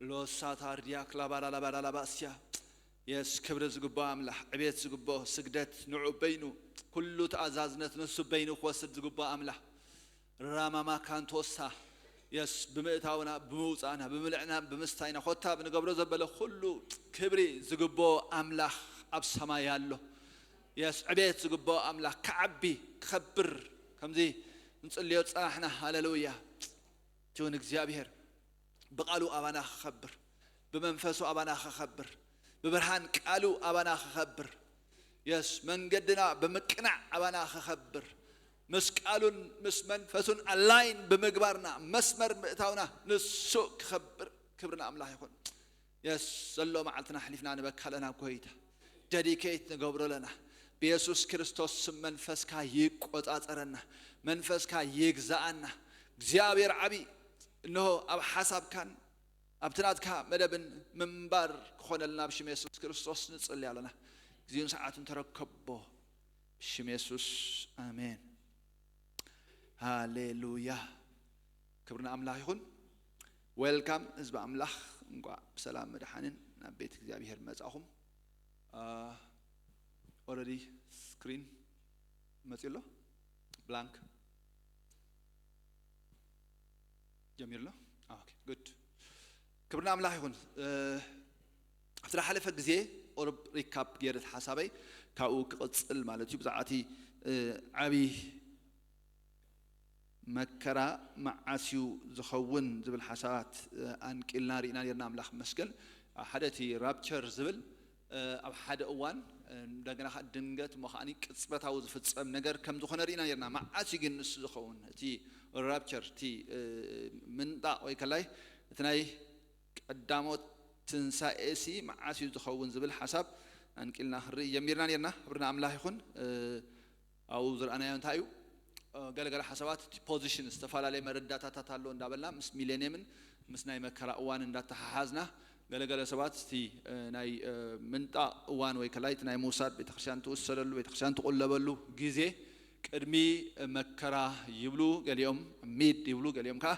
ሎሳታር ዲያክላ ባራላ ባራላ ባስያ የስ ክብሪ ዝግባኦ ኣምላኽ፣ ዕቤት ዝግባኦ ስግደት ንዑ በይኑ፣ ኩሉ ተኣዛዝነት ንሱ በይኑ ክወስድ ዝግባኦ ኣምላኽ። ራማማ ካንቶሳ የስ ብምእታውና ብምውፃእና ብምልዕና ብምስታይና ኮታ ብንገብሮ ዘበለ ኩሉ ክብሪ ዝግባኦ ኣምላኽ ኣብ ሰማይ ኣሎ። የስ ዕቤት ዝግባኦ ኣምላኽ ክዓቢ ክኸብር ከምዚ ንፅልዮ ፀናሕና። ሃሌሉያ። ጅውን እግዚኣብሔር ብቃሉ ኣባና ክኸብር፣ ብመንፈሱ ኣባና ክኸብር፣ ብብርሃን ቃሉ ኣባና ክኸብር፣ የስ መንገድና ብምቅናዕ ኣባና ክኸብር፣ ምስ ቃሉን ምስ መንፈሱን ኣላይን ብምግባርና መስመር ምእታውና ንሱ ክኸብር። ክብሪ ንኣምላኽ ይኹን። የስ ዘሎ መዓልትና ኣሕሊፍና ንበካ ኣለና ጎይታ። ደዲኬት ንገብሮ ኣለና። ብየሱስ ክርስቶስ ስም መንፈስካ ይቆጻጸረና፣ መንፈስካ ይግዛኣና። እግዚኣብሔር ዓቢ እንሆ ኣብ ሓሳብካን ኣብቲ ናትካ መደብን ምንባር ክኾነልና ብሽም የሱስ ክርስቶስ ንጽሊ ኣለና። ግዜን ሰዓትን ተረከቦ ብሽም የሱስ ኣሜን። ሃሌሉያ። ክብሪ ንኣምላኽ ይኹን። ዌልካም ህዝቢ ኣምላኽ፣ እንቋዕ ብሰላም መድሓንን ናብ ቤት እግዚኣብሔር መጻኹም። ኦረዲ ስክሪን መጺኡ ኣሎ። ብላንክ ጀሚሩ ኣሎ። ኦኬ፣ ጉድ። ክብሪ ንኣምላኽ ይኹን። ኣብቲ ዝሓለፈ ግዜ ቁሩብ ሪካፕ ገይረ እቲ ሓሳበይ ካብኡ ክቕጽል ማለት እዩ። ብዛዕባ እቲ ዓብዪ መከራ መዓስ እዩ ዝኸውን ዝብል ሓሳባት ኣንቂልና ርኢና ነርና። ኣምላኽ መስገን ሓደ እቲ ራፕቸር ዝብል ኣብ ሓደ እዋን እንደገና ከዓ ድንገት እሞ ከዓኒ ቅጽበታዊ ዝፍጸም ነገር ከም ዝኾነ ርኢና ነርና። መዓስ እዩ ግን ንሱ ዝኸውን? እቲ ራፕቸር፣ እቲ ምንጣቕ ወይ ከላይ እቲ ናይ ቀዳሞት ትንሳኤ ሲ መዓስ እዩ ዝኸውን ዝብል ሓሳብ ኣንቂልና ክንርኢ ጀሚርና ነርና። ክብሪ ንኣምላኽ ይኹን። ኣብኡ ዝረኣናዮ እንታይ እዩ? ገለገለ ሓሳባት እቲ ፖዚሽን ዝተፈላለየ መረዳታታት ኣሎ እንዳበልና ምስ ሚሌንየምን ምስ ናይ መከራ እዋን እንዳተሓሓዝና ገለገለ ሰባት እቲ ናይ ምንጣቕ እዋን ወይ ከላይ እቲ ናይ ምውሳድ ቤተክርስትያን ትውሰደሉ ቤተክርስትያን ትቁለበሉ ግዜ ቅድሚ መከራ ይብሉ፣ ገሊኦም ሚድ ይብሉ፣ ገሊኦም ከዓ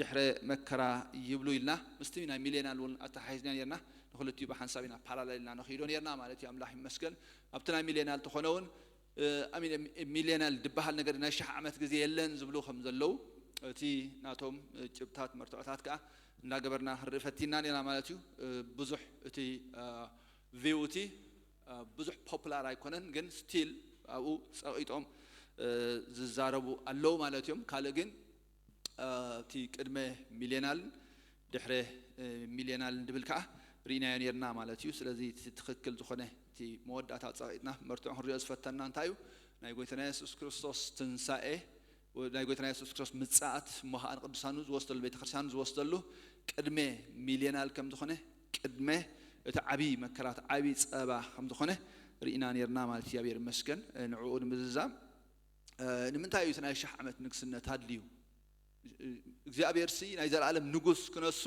ድሕረ መከራ ይብሉ ኢልና ምስቲ ናይ ሚሌናል እውን ኣተሓሒዝና ነርና። ንክልቲኡ ብሓንሳብ ኢና ፓራላል ኢልና ንኽይዶ ነርና ማለት እዩ። ኣምላኽ ይመስገን። ኣብቲ ናይ ሚሌናል ተኾነ እውን ሚሌናል ዝበሃል ነገር ናይ ሽሕ ዓመት ግዜ የለን ዝብሉ ከም ዘለዉ እቲ ናቶም ጭብታት መርትዖታት ከዓ እንዳገበርና ክንርኢ ፈቲና ነርና ማለት እዩ። ብዙሕ እቲ ቪው እቲ ብዙሕ ፖፑላር ኣይኮነን፣ ግን ስቲል ኣብኡ ፀቒጦም ዝዛረቡ ኣለዉ ማለት እዮም። ካልእ ግን እቲ ቅድመ ሚሌናልን ድሕረ ሚሌናልን ድብል ከዓ ርኢናዮ ነርና ማለት እዩ። ስለዚ እቲ ትኽክል ዝኾነ እቲ መወዳእታ ፀቒጥና መርትዖ ክንሪኦ ዝፈተና እንታይ እዩ? ናይ ጎይታና የሱስ ክርስቶስ ትንሳኤ፣ ናይ ጎይታና የሱስ ክርስቶስ ምጽኣት እሞ ከዓ ንቅዱሳኑ ዝወስደሉ ቤተክርስትያኑ ዝወስደሉ ቅድመ ሚሌናል ከም ዝኾነ ቅድመ እቲ ዓብዪ መከራት ዓብዪ ጸባ ከም ዝኾነ ርኢና ነርና ማለት እግዚኣብሔር ይመስገን። ንዕኡ ንምዝዛም ንምንታይ እዩ እቲ ናይ ሽሕ ዓመት ንግስነት ኣድልዩ? እግዚኣብሔር ሲ ናይ ዘላለም ንጉስ ክነሱ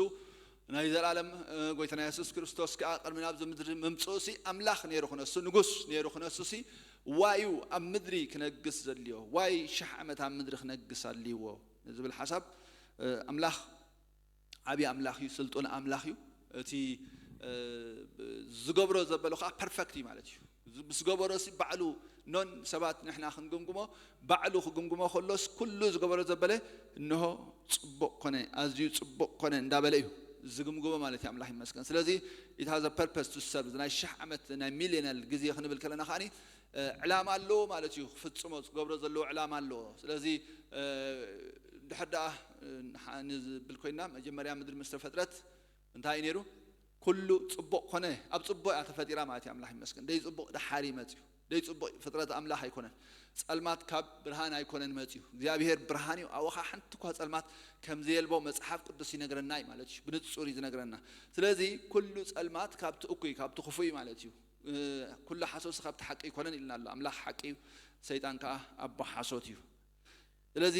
ናይ ዘላለም ጎይታና የሱስ ክርስቶስ ከዓ ቅድሚ ናብዚ ምድሪ ምምፅኡ ሲ ኣምላኽ ነይሩ ክነሱ ንጉስ ነይሩ ክነሱ ሲ ዋዩ ኣብ ምድሪ ክነግስ ዘድልዮ ዋይ ሽሕ ዓመት ኣብ ምድሪ ክነግስ ኣድልይዎ ዝብል ሓሳብ ኣምላኽ ዓብዪ ኣምላኽ እዩ፣ ስልጡን ኣምላኽ እዩ። እቲ ዝገብሮ ዘበሎ ከዓ ፐርፈክት እዩ ማለት እዩ። ምስ ገበሮ ሲ ባዕሉ ኖን ሰባት ንሕና ክንግምግሞ ባዕሉ ክግምግሞ ከሎስ ኩሉ ዝገበሮ ዘበለ እንሆ ፅቡቕ ኮነ ኣዝዩ ፅቡቕ ኮነ እንዳበለ እዩ ዝግምግሞ ማለት እዩ። ኣምላኽ ይመስገን። ስለዚ it has a purpose to serve ናይ ሽሕ ዓመት ናይ ሚሊዮነል ግዜ ክንብል ከለና ከዓኒ ዕላማ ኣለዎ ማለት እዩ። ክፍፅሞ ዝገብሮ ዘለዎ ዕላማ ኣለዎ። ስለዚ ድሕር ደኣ ንብል ኮይና መጀመርያ ምድሪ ምስ ተፈጥረት እንታይ እዩ ነይሩ? ኩሉ ፅቡቕ ኮነ። ኣብ ፅቡቕ እያ ተፈጢራ ማለት እዩ። ኣምላኽ ይመስገን። ደይ ፅቡቕ ደሓር እዩ መፅዩ። ደይ ፅቡቕ ፍጥረት ኣምላኽ ኣይኮነን። ፀልማት ካብ ብርሃን ኣይኮነን መፅዩ። እግዚኣብሔር ብርሃን እዩ። ኣብኡ ከዓ ሓንቲ እኳ ፀልማት ከም ዘየልቦ መፅሓፍ ቅዱስ ይነግረና እዩ ማለት እዩ። ብንፁር እዩ ዝነግረና። ስለዚ ኩሉ ፀልማት ካብቲ እኩይ ካብቲ ክፉእ እዩ ማለት እዩ። ኩሉ ሓሶት ካብቲ ሓቂ ኣይኮነን ኢልና ኣሎ። ኣምላኽ ሓቂ እዩ፣ ሰይጣን ከዓ ኣቦ ሓሶት እዩ። ስለዚ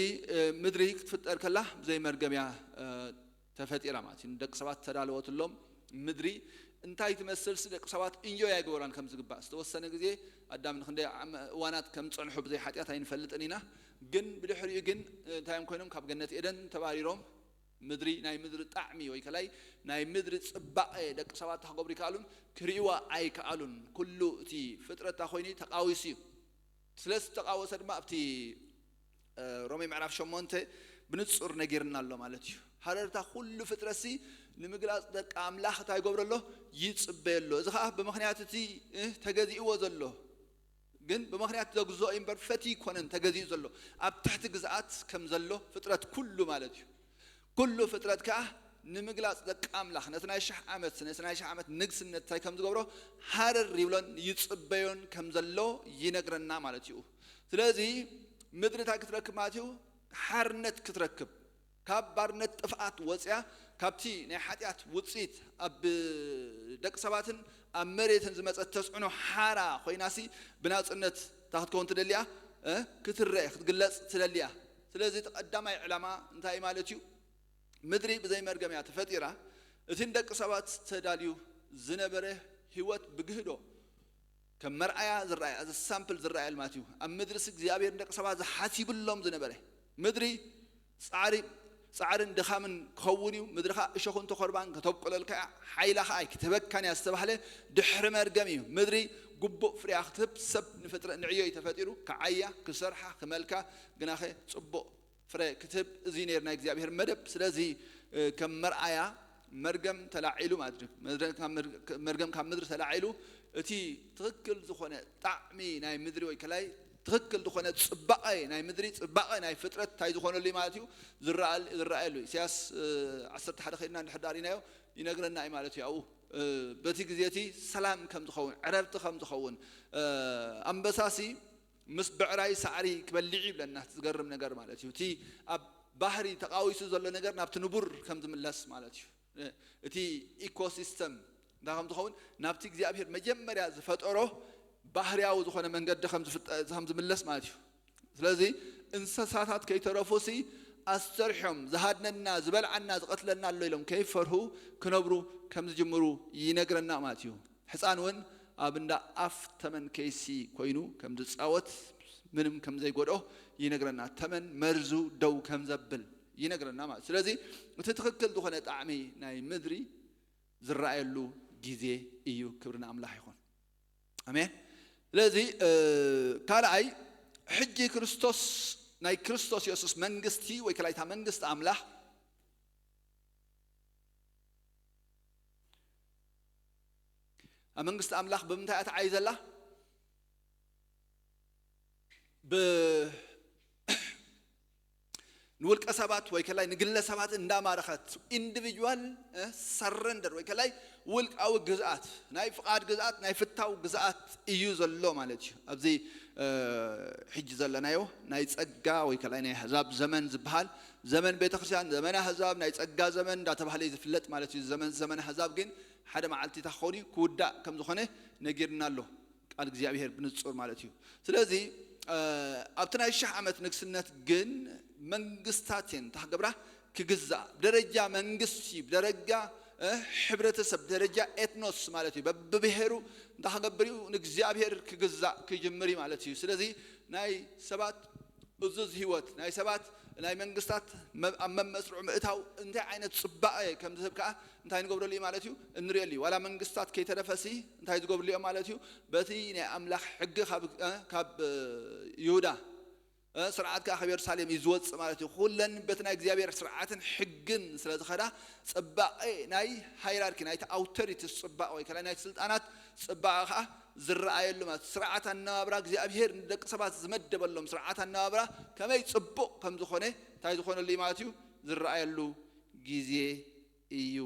ምድሪ ክትፍጠር ከላ ብዘይ መርገም እያ ተፈጢራ ማለት እዩ። ንደቂ ሰባት ተዳለወትሎም። ምድሪ እንታይ ትመስልሲ ደቂ ሰባት እንጆይ ኣይገበራን ከም ዝግባእ። ዝተወሰነ ግዜ ኣዳም ንክንደይ እዋናት ከም ዝፀንሑ ብዘይ ሓጢኣት ኣይንፈልጥን ኢና። ግን ብድሕሪኡ ግን እንታይ እዮም ኮይኖም? ካብ ገነት ኤደን ተባሪሮም ምድሪ፣ ናይ ምድሪ ጣዕሚ ወይ ከላይ ናይ ምድሪ ጽባቐ ደቂ ሰባት እንታይ ክገብሩ ይከኣሉን? ክርእይዋ ኣይከኣሉን። ኩሉ እቲ ፍጥረት እንታይ ኮይኑ እዩ? ተቓዊሱ እዩ። ስለ ዝተቓወሰ ድማ ኣብቲ፣ እ፣ ሮሜ ምዕራፍ ሸሞንተ ብንጹር ነጊርና ኣሎ ማለት እዩ። ሃረርታ ኩሉ ፍጥረትሲ ንምግላጽ ደቂ ኣምላኽ እንታይ ይገብሮ ኣሎ? ይጽበዮ ኣሎ። እዚ ኸኣ ብምኽንያት እቲ፣ እ፣ ተገዚእዎ ዘሎ፣ ግን ብምኽንያት ዘግዝኦ እምበር ፈትዩ ኣይኮነን ተገዚኡ ዘሎ። ኣብ ትሕቲ ግዝኣት ከም ዘሎ ፍጥረት ኩሉ ማለት እዩ። ኩሉ ፍጥረት ከኣ ንምግላጽ ደቂ ኣምላኽ ነቲ ናይ ሽሕ ዓመት፣ ነቲ ናይ ሽሕ ዓመት ንግስነት እንታይ ከም ዝገብሮ ሃረር ይብሎን ይጽበዮን ከም ዘሎ ይነግረና ማለት እዩ። ስለዚ ምድሪ እንታይ ክትረክብ ማለት እዩ? ሓርነት ክትረክብ፣ ካብ ባርነት ጥፍኣት ወጽያ፣ ካብቲ ናይ ሓጢኣት ውጽኢት ኣብ ደቂ ሰባትን ኣብ መሬትን ዝመጸት ተጽዕኖ ሓራ ኮይናሲ ብናጽነት እንታይ ክትከውን ትደሊ እያ? እ? ክትረአ፣ ክትግለጽ ትደሊ እያ። ስለዚ እቲ ቀዳማይ ዕላማ እንታይ ማለት እዩ? ምድሪ ብዘይ መርገም እያ ተፈጢራ። እቲ ንደቂ ሰባት ተዳልዩ ዝነበረ ህይወት ብግህዶ ከም መርኣያ ዝረኣያ፣ as a sample ዝረኣየል ማለት እዩ። ኣብ ምድርስ እግዚኣብሔር ንደቂ ሰባት ዝሓሲብሎም ዝነበረ፣ ምድሪ ጻዕሪ፣ ጻዕርን ድኻምን ክኸውን እዩ፣ ምድሪ ኸኣ እሾኽን ተኾርባን ከተብቁለልካ እያ፣ ሓይላ ኸኣ ኣይክትህበካን እያ ዝተባህለ ድሕሪ መርገም እዩ። ምድሪ ግቡእ ፍሬያ ክትህብ ሰብ ንፍጥረ-፣ ንዕዮ እዩ ተፈጢሩ፣ ክዓያ፣ ክሰርሓ፣ ክመልካ፣ ግናኸ ጽቡቕ ፍረ ክትህብ፣ እዚ ነይሩ ናይ እግዚኣብሔር መደብ። ስለዚ፣ እ፣ ከም መርኣያ መርገም ተላዒሉ ማለት እዩ። መርገም ካብ ምድሪ፣ መርገም ካብ ምድሪ ተላዒሉ፣ እቲ ትኽክል ዝኾነ ጣዕሚ ናይ ምድሪ ወይ ከላይ ትኽክል ዝኾነ ጽባቐ ናይ ምድሪ፣ ጽባቐ ናይ ፍጥረት እንታይ ዝኾነሉ እዩ ማለት እዩ? ዝረኣል-፣ ዝረኣየሉ። ኢሳያስ፣ እ፣ ዓሰርተ ሓደ ከይድና እንድሕር ዳሪናዮ ይነግረና እዩ ማለት እዩ። ኣብኡ፣ እ፣ በቲ ግዜ እቲ ሰላም ከም ዝኸውን፣ ዕረፍቲ ከም ዝኸውን፣ እ፣ ኣንበሳሲ ምስ ብዕራይ ሳዕሪ ክበልዕ እዩ ይብለና። እቲ ዝገርም ነገር ማለት እዩ፣ እቲ ኣብ ባህሪ ተቓዊሱ ዘሎ ነገር ናብቲ ንቡር ከም ዝምለስ ማለት እዩ። እቲ ኢኮሲስተም እንታይ ከም ዝኸውን፣ ናብቲ እግዚኣብሔር መጀመርያ ዝፈጠሮ ባህርያዊ ዝኾነ መንገዲ ከም ዝፍጠ-፣ ከም ዝምለስ ማለት እዩ። ስለዚ እንስሳታት ከይተረፉሲ ኣስተርሖም፣ ዝሃድነና፣ ዝበልዓና፣ ዝቐትለና ኣሎ ኢሎም ከይፈርሁ ክነብሩ ከም ዝጅምሩ ይነግረና ማለት እዩ። ሕፃን እውን ኣብ እንዳ ኣፍ ተመን ከይሲ ኮይኑ ከም ዝጻወት፣ ምንም ከም ዘይጎድኦ ይነግረና። ተመን መርዙ ደው ከም ዘብል ይነግረና ማለት። ስለዚ እቲ ትኽክል ዝኾነ ጣዕሚ ናይ ምድሪ ዝረኣየሉ ግዜ እዩ። ክብሪ ንኣምላኽ ይኹን። ኣሜን። ስለዚ፣ እ፣ ካልኣይ፣ ሕጂ ክርስቶስ፣ ናይ ክርስቶስ የሱስ መንግስቲ ወይ ከላይታ መንግስቲ ኣምላኽ፣ ኣብ መንግስቲ ኣምላኽ ብምንታይ እያ ትዓይ ዘላ? ብ-፣ ንውልቀ ሰባት ወይ ከላይ ንግለ ሰባት እንዳማረኸት፣ ኢንዲቪጁዋል፣ እ፣ ሰረንደር ወይ ከላይ ውልቃዊ ግዝኣት፣ ናይ ፍቓድ ግዝኣት፣ ናይ ፍታው ግዝኣት እዩ ዘሎ ማለት እዩ። ኣብዚ፣ እ፣ ሕጂ ዘለናዮ ናይ ጸጋ ወይ ከላይ ናይ ኣህዛብ ዘመን ዝበሃል፣ ዘመን ቤተክርስትያን፣ ዘመን ኣህዛብ፣ ናይ ጸጋ ዘመን እንዳተባህለ እዩ ዝፍለጥ ማለት እዩ። ዘመን፣ ዘመን ኣህዛብ ግን ሓደ መዓልቲ እንታይ ክኸውን እዩ? ክውዳእ ከም ዝኾነ ነጊርና ኣሎ ቃል እግዚኣብሔር ብንጹር ማለት እዩ። ስለዚ፣ እ፣ ኣብቲ ናይ ሽሕ ዓመት ንግስነት ግን መንግስታት እየን እንታይ ክገብራ? ክግዛእ። ብደረጃ መንግስቲ፣ ብደረጃ፣ እ፣ ሕብረተሰብ፣ ብደረጃ ኤትኖስ ማለት እዩ። በብብሔሩ እንታይ ክገብር እዩ? ንእግዚኣብሔር ክግዛእ ክጅምር እዩ ማለት እዩ። ስለዚ ናይ ሰባት እዙዝ ህይወት፣ ናይ ሰባት፣ ናይ መንግስታት መ-፣ ኣብ መመስርዑ ምእታው እንታይ ዓይነት ጽባቐ ከም ዝህብ ከኣ እንታይ ንገብረሉ እዩ ማለት እዩ? እንርእየሉ እዩ። ዋላ መንግስታት ከይተረፈሲ እንታይ ዝገብርሉ እዮም ማለት እዩ? በቲ ናይ ኣምላኽ ሕጊ ካብ፣ እ፣ ካብ፣ እ፣ ይሁዳ፣ እ፣ ስርዓት ከኣ ካብ የሩሳሌም እዩ ዝወጽእ ማለት እዩ። ኩለን በቲ ናይ እግዚኣብሔር ስርዓትን ሕግን ስለ ዝኸዳ፣ ጽባቐ ናይ ሃይራርኪ፣ ናይቲ ኣውቶሪቲ ጽባቐ ወይ ከኣ ናይቲ ስልጣናት ጽባቐ ከኣ ዝረኣየሉ ማለት እዩ። ስርዓት ኣነባብራ እግዚኣብሔር ንደቂ ሰባት ዝመደበሎም ስርዓት ኣነባብራ ከመይ ጽቡቕ ከም ዝኾነ እንታይ ዝኾነሉ እዩ ማለት እዩ? ዝረኣየሉ ግዜ እዩ።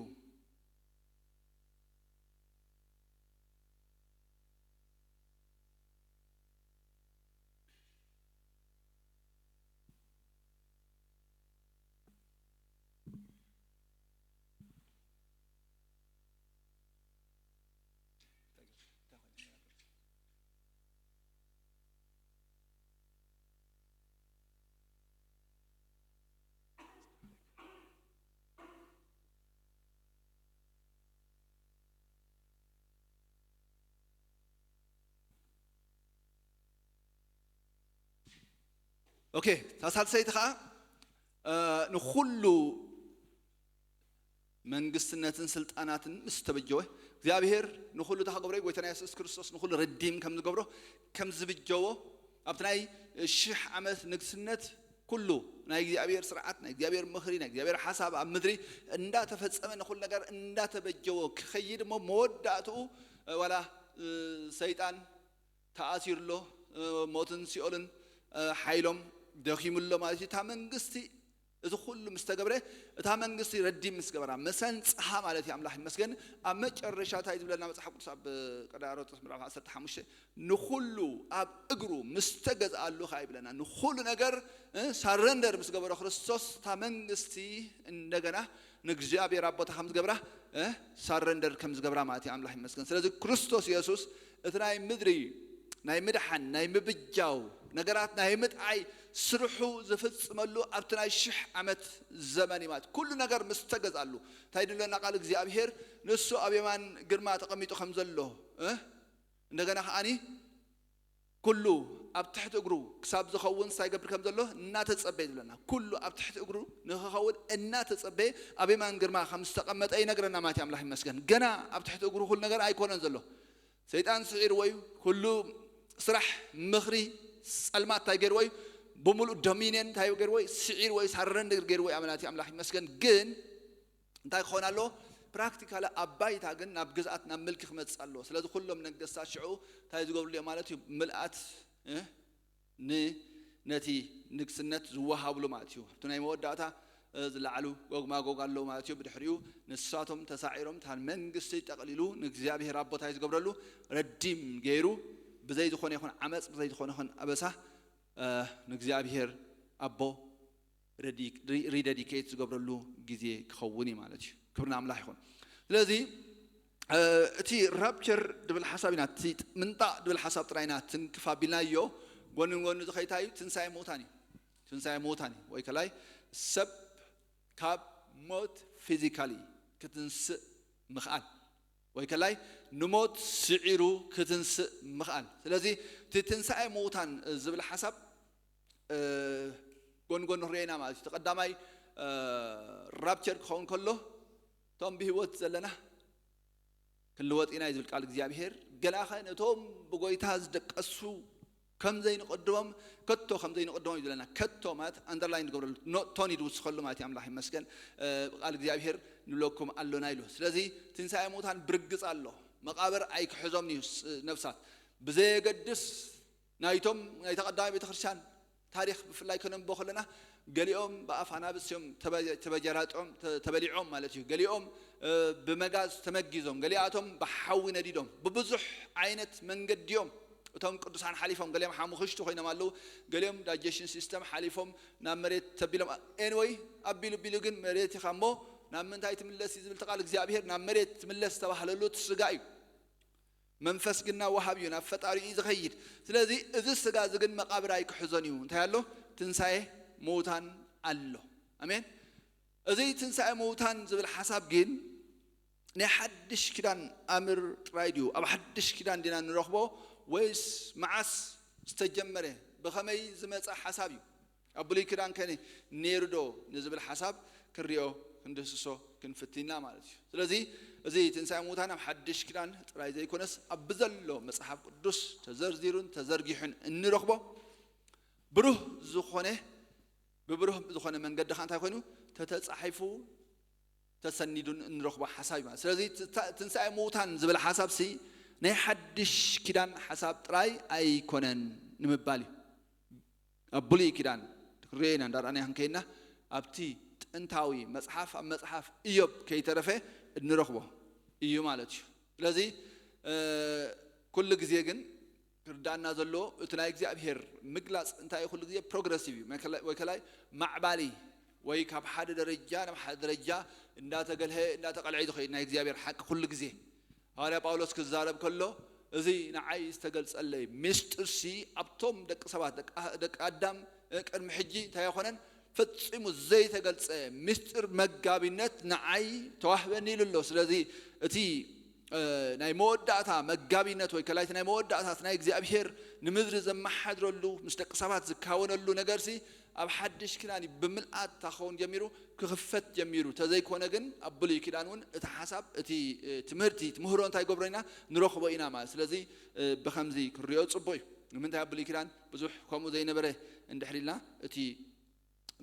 ኦኬ፣ እታ ሳልሰይቲ ኸዓ፣ እ፣ ንኹሉ መንግስትነትን ስልጣናትን ምስ ተበጀወ እግዚኣብሔር ንኹሉ ተኸገብረ ጎይታና የሱስ ክርስቶስ ንኹሉ ረዲም ከም ዝገብሮ ከም ዝብጀዎ ኣብቲ ናይ ሽሕ ዓመት ንግስነት ኩሉ ናይ እግዚኣብሔር ስርዓት ናይ እግዚኣብሔር ምኽሪ ናይ እግዚኣብሔር ሓሳብ ኣብ ምድሪ እንዳተፈጸመ ንኹሉ ነገር እንዳተበጀዎ ክኸይድ እሞ መወዳእትኡ ዋላ ሰይጣን ተኣሲሩ ኣሎ። ሞትን ሲኦልን ሓይሎም ደኺሙ ኣሎ ማለት እዩ። እታ መንግስቲ እዚ ኩሉ ምስ ተገብረ እታ መንግስቲ ረዲም ምስ ገበራ መሰንጽሃ ማለት እዩ። ኣምላኽ ይመስገን። ኣብ መጨረሻ እንታይ ዝብለና መጽሓፍ ቅዱስ ኣብ ቀዳሮጦስ ምዕራፍ ዓሰርተ ሓሙሽተ ንኹሉ ኣብ እግሩ ምስ ተገዝኣሉ ኸዓ ይብለና ንኹሉ ነገር ሳረንደር ምስ ገበሮ ክርስቶስ እታ መንግስቲ እንደገና ንእግዚኣብሔር ኣቦታ ከም ዝገብራ ሳረንደር ከም ዝገብራ ማለት እዩ። ኣምላኽ ይመስገን። ስለዚ ክርስቶስ የሱስ እቲ ናይ ምድሪ ናይ ምድሓን ናይ ምብጃው ነገራት ናይ ምጥዓይ ስርሑ ዝፍጽመሉ ኣብቲ ናይ ሽሕ ዓመት ዘመን እዩ ማለት ኩሉ ነገር ምስ ተገዝኣሉ እንታይ ድለና ቃል እግዚኣብሔር ንሱ ኣብ የማን ግርማ ተቐሚጡ ከም ዘሎ እንደገና ከዓኒ ኩሉ ኣብ ትሕቲ እግሩ ክሳብ ዝኸውን እንታይ ይገብር ከም ዘሎ እናተጸበየ ዝብለና ኩሉ ኣብ ትሕቲ እግሩ ንክኸውን እናተጸበየ ኣብ የማን ግርማ ከም ዝተቐመጠ ይነግረና ማለት ኣምላኽ ይመስገን። ገና ኣብ ትሕቲ እግሩ ኩሉ ነገር ኣይኮነን ዘሎ ሰይጣን ስዒርዎ እዩ። ኩሉ ስራሕ ምኽሪ ጸልማት እንታይ ገይርዎ እዩ? ብምሉእ ዶሚንየን እንታይ ገይርዎ እዩ? ስዒርዎ እዩ። ሳረንደር ገይርዎ እዩ። ኣመናቲ ኣምላኽ ይመስገን። ግን እንታይ ክኸውን ኣለዎ? ፕራክቲካሊ ኣብ ባይታ ግን ናብ ግዝኣት ናብ ምልኪ ክመጽእ ኣለዎ። ስለዚ ኩሎም ነገስታት ሽዑ እንታይ ዝገብርሉ እዮም ማለት እዩ? ምልኣት እ፣ ን ነቲ ንግስነት ዝወሃብሉ ማለት እዩ። ኣብቲ ናይ መወዳእታ ዝለዓሉ ጎግ ማጎግ ኣለዉ ማለት እዩ። ብድሕሪኡ ንሳቶም ተሳዒሮም እታ መንግስቲ ጠቕሊሉ ንእግዚኣብሔር ኣቦ እንታይ ዝገብረሉ ረዲም ገይሩ ብዘይ ዝኾነ ይኹን ዓመፅ ብዘይ ዝኾነ ይኹን ኣበሳ ንእግዚኣብሔር ኣቦ ሪደዲኬት ዝገብረሉ ግዜ ክኸውን እዩ ማለት እዩ። ክብሪ ንኣምላኽ ይኹን። ስለዚ እቲ ራፕቸር ድብል ሓሳብ ኢና እቲ ምንጣቕ ድብል ሓሳብ ጥራይና ትንክፍ ኣቢልናዮ። ጎኒ ንጎኒ ዝኸይታ እዩ ትንሳኤ ምውታን እዩ። ትንሳኤ ምውታን እዩ ወይ ከላይ ሰብ ካብ ሞት ፊዚካሊ ክትንስእ ምኽኣል ወይ ከላይ ንሞት ስዒሩ ክትንስእ ምኽኣል። ስለዚ እቲ ትንሳኤ ምውታን ዝብል ሓሳብ ጎኒ ጎኒ ክንሪኦ ኢና ማለት እዩ። እቲ ቀዳማይ ራፕቸር ክኸውን ከሎ እቶም ብህይወት ዘለና ክንልወጥ ኢና እዩ ዝብል ቃል እግዚኣብሄር። ገላኸ ነቶም ብጎይታ ዝደቀሱ ከም ዘይንቐድሞም ከቶ ከም ዘይንቐድሞም እዩ ዝብለና። ከቶ ማለት ኣንደርላይን ዝገብረሉ ቶን እዩ ዝውስኸሉ ማለት እዩ። ኣምላኽ ይመስገን። ቃል እግዚኣብሄር ንብለኩም ኣሎና ኢሉ። ስለዚ ትንሳኤ ምውታን ብርግጽ ኣሎ። መቓብር ኣይክሕዞምን እዩ ነፍሳት ብዘየገድስ ናይቶም ናይታ ቀዳማይ ቤተክርስትያን ታሪኽ ብፍላይ ከነንቦ ከለና ገሊኦም ብኣፍ ኣናብስ እዮም ተበጀራጢኦም ተበሊዖም ማለት እዩ። ገሊኦም ብመጋዝ ተመጊዞም፣ ገሊኣቶም ብሓዊ ነዲዶም፣ ብብዙሕ ዓይነት መንገዲ እዮም እቶም ቅዱሳን ሓሊፎም። ገሊኦም ሓሙኽሽቲ ኮይኖም ኣለዉ፣ ገሊኦም ዳጀሽን ሲስተም ሓሊፎም ናብ መሬት ተቢሎም። ኤንወይ ኣቢሉ ቢሉ ግን መሬት ኢኻ እሞ ናብ ምንታይ ትምለስ እዩ ዝብል ቃል እግዚኣብሄር ናብ መሬት ትምለስ ዝተባህለሉ እቲ ስጋ እዩ። መንፈስ ግና ወሃብ እዩ፣ ናብ ፈጣሪ እዩ ዝኸይድ። ስለዚ እዚ ስጋ እዚ ግን መቓብር ኣይክሕዞን እዩ። እንታይ ኣሎ? ትንሳኤ ምውታን ኣሎ። ኣሜን። እዚ ትንሳኤ ምውታን ዝብል ሓሳብ ግን ናይ ሓድሽ ኪዳን ኣምር ጥራይ ድዩ? ኣብ ሓድሽ ኪዳን ዲና ንረኽቦ ወይስ መዓስ ዝተጀመረ ብኸመይ ዝመፀ ሓሳብ እዩ? ኣብ ብሉይ ኪዳን ከ ነይሩ ዶ ንዝብል ሓሳብ ክንሪኦ ክንድህስሶ ክንፍቲና ማለት እዩ። ስለዚ እዚ ትንሳኤ ምውታን ኣብ ሓድሽ ኪዳን ጥራይ ዘይኮነስ ኣብ ብዘሎ መጽሓፍ ቅዱስ ተዘርዚሩን ተዘርጊሑን እንረኽቦ ብሩህ ዝኾነ ብብሩህ ዝኾነ መንገዲ ከዓ እንታይ ኮይኑ ተተጻሒፉ ተሰኒዱን እንረኽቦ ሓሳብ እዩ ማለት። ስለዚ ትንሳኤ ምውታን ዝብል ሓሳብ ሲ ናይ ሓድሽ ኪዳን ሓሳብ ጥራይ ኣይኮነን ንምባል እዩ። ኣብ ብሉይ ኪዳን ክንሪኦ ኢና እንዳርኣና ክንከይና ኣብቲ ጥንታዊ መፅሓፍ ኣብ መፅሓፍ እዮብ ከይተረፈ እንረኽቦ እዩ ማለት እዩ። ስለዚ ኩሉ ግዜ ግን ክርዳእና ዘለዎ እቲ ናይ እግዚኣብሄር ምግላፅ እንታይ እዩ? ኩሉ ግዜ ፕሮግረሲቭ እዩ ወይ ከላይ ማዕባሊ ወይ ካብ ሓደ ደረጃ ናብ ሓደ ደረጃ እንዳተገልሀ እንዳተቐልዐ ዝኸይድ ናይ እግዚኣብሄር ሓቂ ኩሉ ግዜ። ሃዋርያ ጳውሎስ ክዛረብ ከሎ እዚ ንዓይ ዝተገልጸለይ ምስጢርሲ ኣብቶም ደቂ ሰባት ደቂ ኣዳም ቅድሚ ሕጂ እንታይ ኣይኮነን ፈጺሙ ዘይተገልጸ ምስጢር መጋቢነት ንዓይ ተዋህበኒ ኢሉ ኣሎ። ስለዚ እቲ ናይ መወዳእታ መጋቢነት ወይ ከላይቲ ናይ መወዳእታት ናይ እግዚኣብሄር ንምድሪ ዘመሓድረሉ ምስ ደቂ ሰባት ዝካወነሉ ነገርሲ ኣብ ሓድሽ ኪዳን እዩ ብምልኣት ክኸውን ጀሚሩ፣ ክኽፈት ጀሚሩ። ተዘይኮነ ግን ኣብ ብሉይ ኪዳን እውን እቲ ሓሳብ፣ እቲ ትምህርቲ፣ ትምህሮ እንታይ ገብሮ ኢና ንረኽቦ ኢና ማለት። ስለዚ ብኸምዚ ክንሪኦ ፅቡቅ እዩ። ንምንታይ ኣብ ብሉይ ኪዳን ብዙሕ ከምኡ ዘይነበረ እንድሕር ኢልና፣ እቲ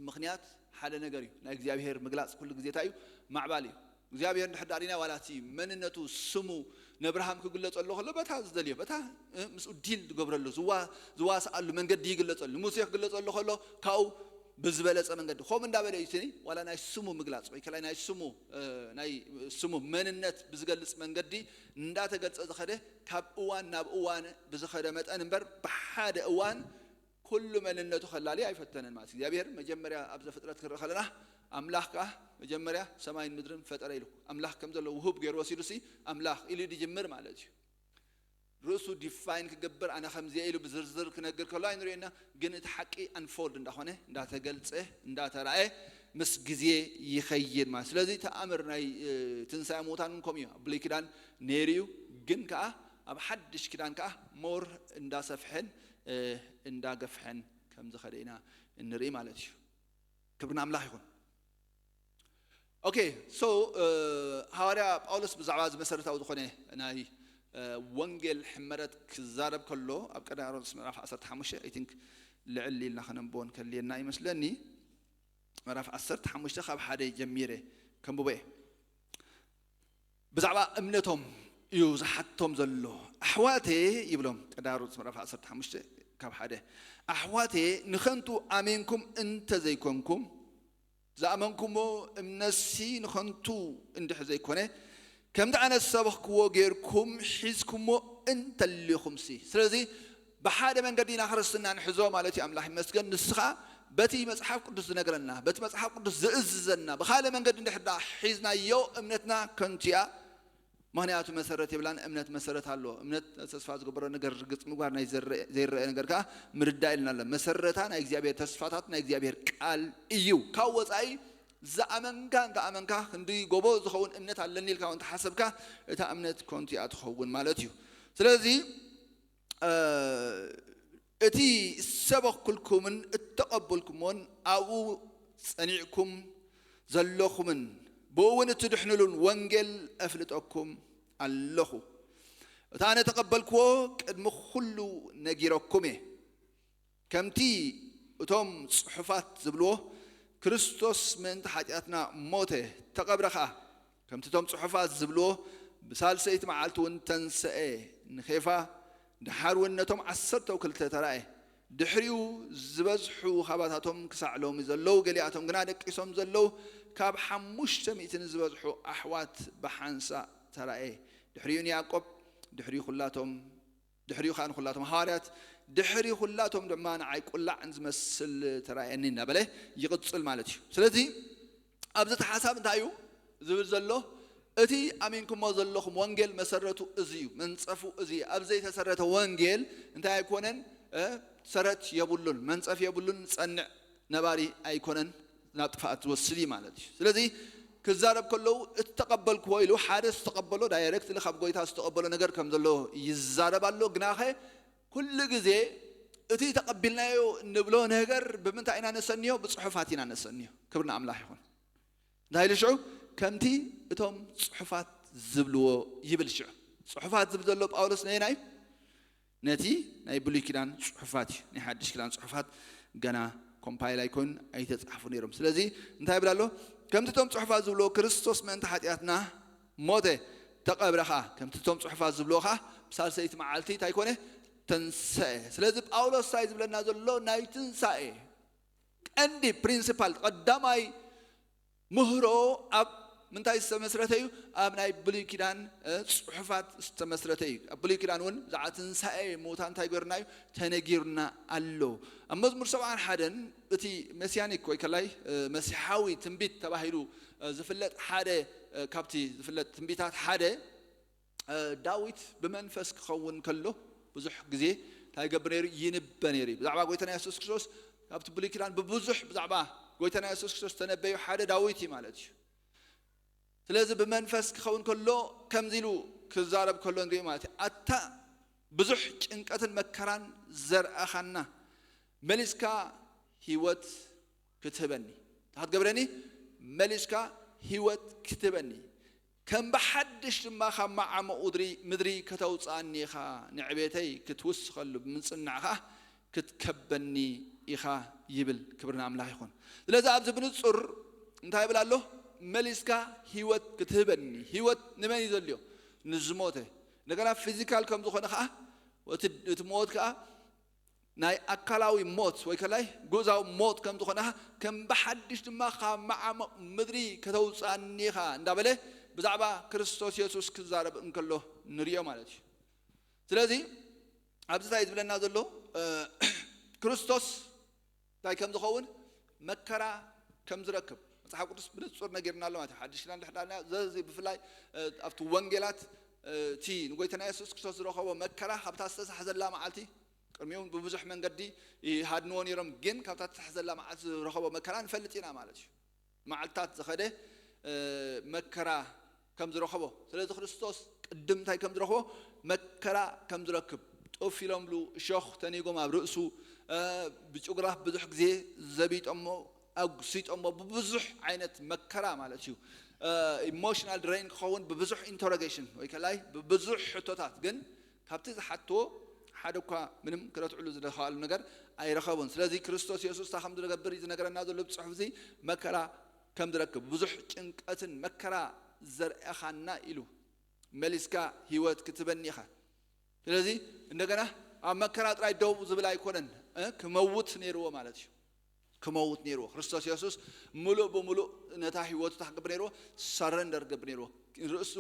ምኽንያት ሓደ ነገር እዩ። ናይ እግዚኣብሔር ምግላፅ ኩሉ ግዜ እንታይ እዩ? ማዕባል እዩ። እግዚኣብሔር እንድሕር ዳሪና ዋላ እቲ መንነቱ፣ ስሙ፣ ነብርሃም ክግለጸሉ ከሎ በታ ዝደልዮ፣ በታ ምስኡ ዲል ዝገብረሉ፣ ዝዋስኣሉ መንገዲ ይግለጸሉ። ንሙሴ ክግለጸሉ ከሎ ካብኡ ብዝበለጸ መንገዲ ከምኡ እንዳበለ እዩ። ዋላ ናይ ስሙ ምግላጽ ወይ ከላይ ናይ ስሙ ናይ ስሙ መንነት ብዝገልጽ መንገዲ እንዳተገልጸ ዝኸደ፣ ካብ እዋን ናብ እዋን ብዝኸደ መጠን እምበር፣ ብሓደ እዋን ኩሉ መንነቱ ከላሊ ኣይፈተነን ማለት እግዚኣብሔር። መጀመርያ ኣብ ዘፍጥረት ክንርኢ ከለና ኣምላኽ ከዓ መጀመርያ ሰማይን ምድርን ፈጠረ ኢሉ፣ ኣምላኽ ከም ዘሎ ውሁብ ገይሩ ወሲዱ ሲ ኣምላኽ ኢሉ ድጅምር ማለት እዩ። ርእሱ ዲፋይን ክገብር ኣነ ከምዚየ ኢሉ ብዝርዝር ክነግር ከሎ ኣይንሪኦና፣ ግን እቲ ሓቂ ኣንፎልድ እንዳኾነ እንዳተገልጸ እንዳተራእየ ምስ ግዜ ይኸይድ ማለት። ስለዚ ተኣምር ናይ ትንሳኤ ሙታን እውን ከምኡ እዩ። ኣብ ብሉይ ኪዳን ነይሩ እዩ፣ ግን ከዓ ኣብ ሓድሽ ኪዳን ከዓ ሞር እንዳሰፍሐን እንዳገፍሐን ከም ዝኸደ ኢና እንርኢ ማለት እዩ። ክብሪ ንኣምላኽ ይኹን። ኦኬ፣ ሶ ሃዋርያ ጳውሎስ ብዛዕባ እዚ መሰረታዊ ዝኾነ ናይ ወንጌል ሕመረት ክዛረብ ከሎ ኣብ ቀዳማይ ቆሮንቶስ ምዕራፍ ዓሰርተ ሓሙሽተ፣ ኣይ ቲንክ፣ ልዕል ኢልና ከነንብቦ እንከልየና ይመስለኒ። ምዕራፍ ዓሰርተ ሓሙሽተ ካብ ሓደ ጀሚረ ከንብቦ እየ። ብዛዕባ እምነቶም እዩ ዝሓቶም ዘሎ። ኣሕዋቴ ይብሎም፣ ቀዳሮት ምዕራፍ ዓሰርተ ሓሙሽተ ካብ ሓደ። ኣሕዋቴ፣ ንኸንቱ ኣሜንኩም እንተ ዘይኮንኩም፣ ዝኣመንኩሞ እምነትሲ ንኸንቱ እንድሕ ዘይኮነ፣ ከምቲ ኣነ ዝሰበኽክዎ ጌርኩም ሒዝኩሞ እንተሊኹምሲ። ስለዚ ብሓደ መንገዲ ኢና ክርስትና ንሕዞ ማለት እዩ። ኣምላኽ ይመስገን። ንስኻ በቲ መጽሓፍ ቅዱስ ዝነግረና፣ በቲ መጽሓፍ ቅዱስ ዝእዝዘና፣ ብኻልእ መንገዲ እንድሕር ደኣ ሒዝናዮ እምነትና ከንቱ እያ። ምኽንያቱ መሰረት የብላን። እምነት መሰረት ኣለዎ። እምነት ተስፋ ዝግበሮ ነገር ርግጽ ምግባር፣ ናይ ዘይረአ ነገር ከዓ ምርዳእ ኢልና ኣሎ። መሰረታ ናይ እግዚኣብሔር ተስፋታት፣ ናይ እግዚኣብሔር ቃል እዩ። ካብ ወጻኢ ዝኣመንካ እንተ ኣመንካ፣ ክንዲ ጎቦ ዝኸውን እምነት ኣለኒ ኢልካ እውን ተሓሰብካ፣ እታ እምነት ከንቱ እያ ትኸውን ማለት እዩ። ስለዚ እቲ ዝሰበኽኩልኩምን እተቐበልኩሞን ኣብኡ ጸኒዕኩም ዘለኹምን ብኡ እውን እትድሕኑሉን ወንጌል ኣፍልጠኩም ኣለኹ። እቲ ኣነ ተቐበልክዎ ቅድሚ ኩሉ ነጊረኩም እየ። ከምቲ እቶም ጽሑፋት ዝብልዎ፣ ክርስቶስ ምእንቲ ሓጢኣትና ሞተ፣ ተቐብረ ኸኣ። ከምቲ እቶም ጽሑፋት ዝብልዎ፣ ብሳልሰይቲ መዓልቲ እውን ተንሰኤ፣ ንኬፋ፣ ደሓር እውን ነቶም ዓሰርተው ክልተ ተራእየ። ድሕሪኡ ዝበዝሑ ካባታቶም ክሳዕ ሎሚ ዘለዉ፣ ገሊኣቶም ግና ደቂሶም ዘለዉ፣ ካብ ሓሙሽተ ሚእቲ ንዝበዝሑ ኣሕዋት ብሓንሳእ ተራእየ። ድሕሪኡ ንያዕቆብ፣ ድሕሪኡ ኩላቶም ድሕሪኡ ኸዓ ንኹላቶም ሃዋርያት፣ ድሕሪ ኹላቶም ድማ ንዓይ ቁላዕ ዝመስል ተራእየኒ እናበለ ይቕጽል ማለት እዩ። ስለዚ ኣብዚ እቲ ሓሳብ እንታይ እዩ ዝብል ዘሎ? እቲ ኣሚንኩሞ ዘለኹም ወንጌል መሰረቱ እዚ እዩ፣ መንጸፉ እዚ እዩ። ኣብ ዘይተሰረተ ወንጌል እንታይ ኣይኮነን? እ፣ ሰረት የብሉን፣ መንጸፍ የብሉን፣ ጸንዕ ነባሪ ኣይኮነን፣ ናብ ጥፍኣት ዝወስድ እዩ ማለት እዩ። ስለዚ ክዛረብ ከለዉ እተቐበልክዎ ኢሉ ሓደ ዝተቐበሎ ዳይሬክትሊ ካብ ጎይታ ዝተቐበሎ ነገር ከም ዘሎ ይዛረብ ኣሎ። ግናኸ ኩሉ ግዜ እቲ ተቐቢልናዮ እንብሎ ነገር ብምንታይ ኢና ነሰንዮ? ብጽሑፋት ኢና ነሰንዮ። ክብሪ ንኣምላኽ ይኹን። እንታይ ኢሉ ሽዑ? ከምቲ እቶም ጽሑፋት ዝብልዎ ይብል። ሽዑ ጽሑፋት ዝብል ዘሎ ጳውሎስ ነየናይ? ነቲ ናይ ብሉይ ኪዳን ጽሑፋት እዩ። ናይ ሓድሽ ኪዳን ጽሑፋት ገና ኮምፓይል ኣይኮን ኣይተጻሕፉ ነይሮም። ስለዚ እንታይ ይብል ኣሎ? ከምቲ እቶም ጽሑፋት ዝብልዎ ክርስቶስ ምእንቲ ሓጢኣትና ሞተ፣ ተቐብረ ኸኣ። ከምቲ እቶም ጽሑፋት ዝብልዎ ኸኣ ብሳልሰይቲ መዓልቲ እንታይ ኮነ? ተንሰአ። ስለዚ ጳውሎስ እንታይ ዝብለና ዘሎ? ናይ ትንሳኤ ቀንዲ ፕሪንሲፓል፣ ቀዳማይ ምህሮ ኣብ ምንታይ ዝተመስረተ እዩ? ኣብ ናይ ብሉይ ኪዳን፣ እ፣ ጽሑፋት ዝተመስረተ እዩ። ኣብ ብሉይ ኪዳን እውን ብዛዕባ ትንሳኤ ምዉታን እንታይ ገይሩና እዩ? ተነጊሩና ኣሎ። ኣብ መዝሙር ሰብዓን ሓደን እቲ መሲያኒክ ወይ ከላይ፣ እ፣ መሲሓዊ ትንቢት ተባሂሉ፣ እ፣ ዝፍለጥ ሓደ፣ እ፣ ካብቲ ዝፍለጥ ትንቢታት ሓደ፣ እ፣ ዳዊት ብመንፈስ ክኸውን ከሎ ብዙሕ ግዜ እንታይ ይገብር ነይሩ? ይንበ ነይሩ እዩ። ብዛዕባ ጎይታና የሱስ ክርስቶስ ካብቲ ብሉይ ኪዳን ብብዙሕ ብዛዕባ ጎይታና የሱስ ክርስቶስ ተነበዩ ሓደ ዳዊት እዩ ማለት እዩ። ስለዚ ብመንፈስ ክኸውን ከሎ ከምዚ ኢሉ ክዛረብ ከሎ ንሪኦ ማለት እዩ። ኣታ ብዙሕ ጭንቀትን መከራን ዘርኣኻና፣ መሊስካ ህይወት ክትህበኒ፣ እንታይ ክትገብረኒ? መሊስካ ህይወት ክትህበኒ፣ ከም ብሓድሽ ድማ ካብ መዓሙቕ ውድሪ ምድሪ ከተውፅኣኒ ኢኻ፣ ንዕቤተይ ክትውስኸሉ ብምጽናዕ ኸኣ ክትከበኒ ኢኻ ይብል። ክብሪ ንኣምላኽ ይኹን። ስለዚ ኣብዚ ብንጹር እንታይ ይብል ኣሎ? መሊስካ ህይወት ክትህበኒ። ህይወት ንመን እዩ ዘልዮ? ንዝሞተ። እንደገና ፊዚካል ከም ዝኾነ ኸኣ እቲ እቲ ሞት ከኣ ናይ ኣካላዊ ሞት ወይ ከላይ ጉዛዊ ሞት ከም ዝኾነ ከም ብሓድሽ ድማ ካብ መዓሙቕ ምድሪ ከተውፅኣኒ ኢኻ እንዳበለ ብዛዕባ ክርስቶስ የሱስ ክዛረብ እንከሎ ንሪኦ ማለት እዩ። ስለዚ ኣብዚ እንታይ ዝብለና ዘሎ? ክርስቶስ እንታይ ከም ዝኸውን፣ መከራ ከም ዝረክብ መፅሓፍ ቅዱስ ብንፁር ነጊርና ኣሎ ማለት እዩ። ሓድሽ ኪዳን ድሕዳና ዘዚ ብፍላይ ኣብቲ ወንጌላት እቲ ንጎይታና የሱስ ክርስቶስ ዝረኸቦ መከራ ካብታ ዝተሳሕዘላ መዓልቲ ቅድሚኡ ብብዙሕ መንገዲ ይሃድንዎ ነይሮም፣ ግን ካብታ ዝተሳሕዘላ መዓልቲ ዝረኸቦ መከራ ንፈልጥ ኢና ማለት እዩ። መዓልታት ዝኸደ መከራ ከም ዝረኸቦ፣ ስለዚ ክርስቶስ ቅድም እንታይ ከም ዝረኸቦ፣ መከራ ከም ዝረክብ፣ ጡፍ ኢሎምሉ፣ እሾኽ ተኒጎም ኣብ ርእሱ፣ ብጭጉራፍ ብዙሕ ግዜ ዘቢጦሞ፣ ኣጉሲጦሞ፣ ብብዙሕ ዓይነት መከራ ማለት እዩ። ኢሞሽናል ድሬን ክኸውን ብብዙሕ ኢንተሮጌሽን ወይ ከላይ ብብዙሕ ሕቶታት፣ ግን ካብቲ ዝሓትዎ ሓደ እኳ ምንም ክረትዕሉ ዝደኸኣሉ ነገር ኣይረኸቡን። ስለዚ ክርስቶስ የሱስ እንታይ ከም ዝገብር እዩ ዝነገረና ዘሎ ብጽሑፍ እዚ፣ መከራ ከም ዝረክብ፣ ብዙሕ ጭንቀትን መከራ ዘርእኻና ኢሉ፣ መሊስካ ህይወት ክትበኒ ኢኻ። ስለዚ እንደገና ኣብ መከራ ጥራይ ደው ዝብል ኣይኮነን፣ ክመውት ነይርዎ ማለት እዩ። ክመውት ነይርዎ። ክርስቶስ የሱስ ምሉእ ብምሉእ ነታ ህይወቱ እንታይ ክገብር ነይርዎ? ሰረንደር ክገብር ነይርዎ። ርእሱ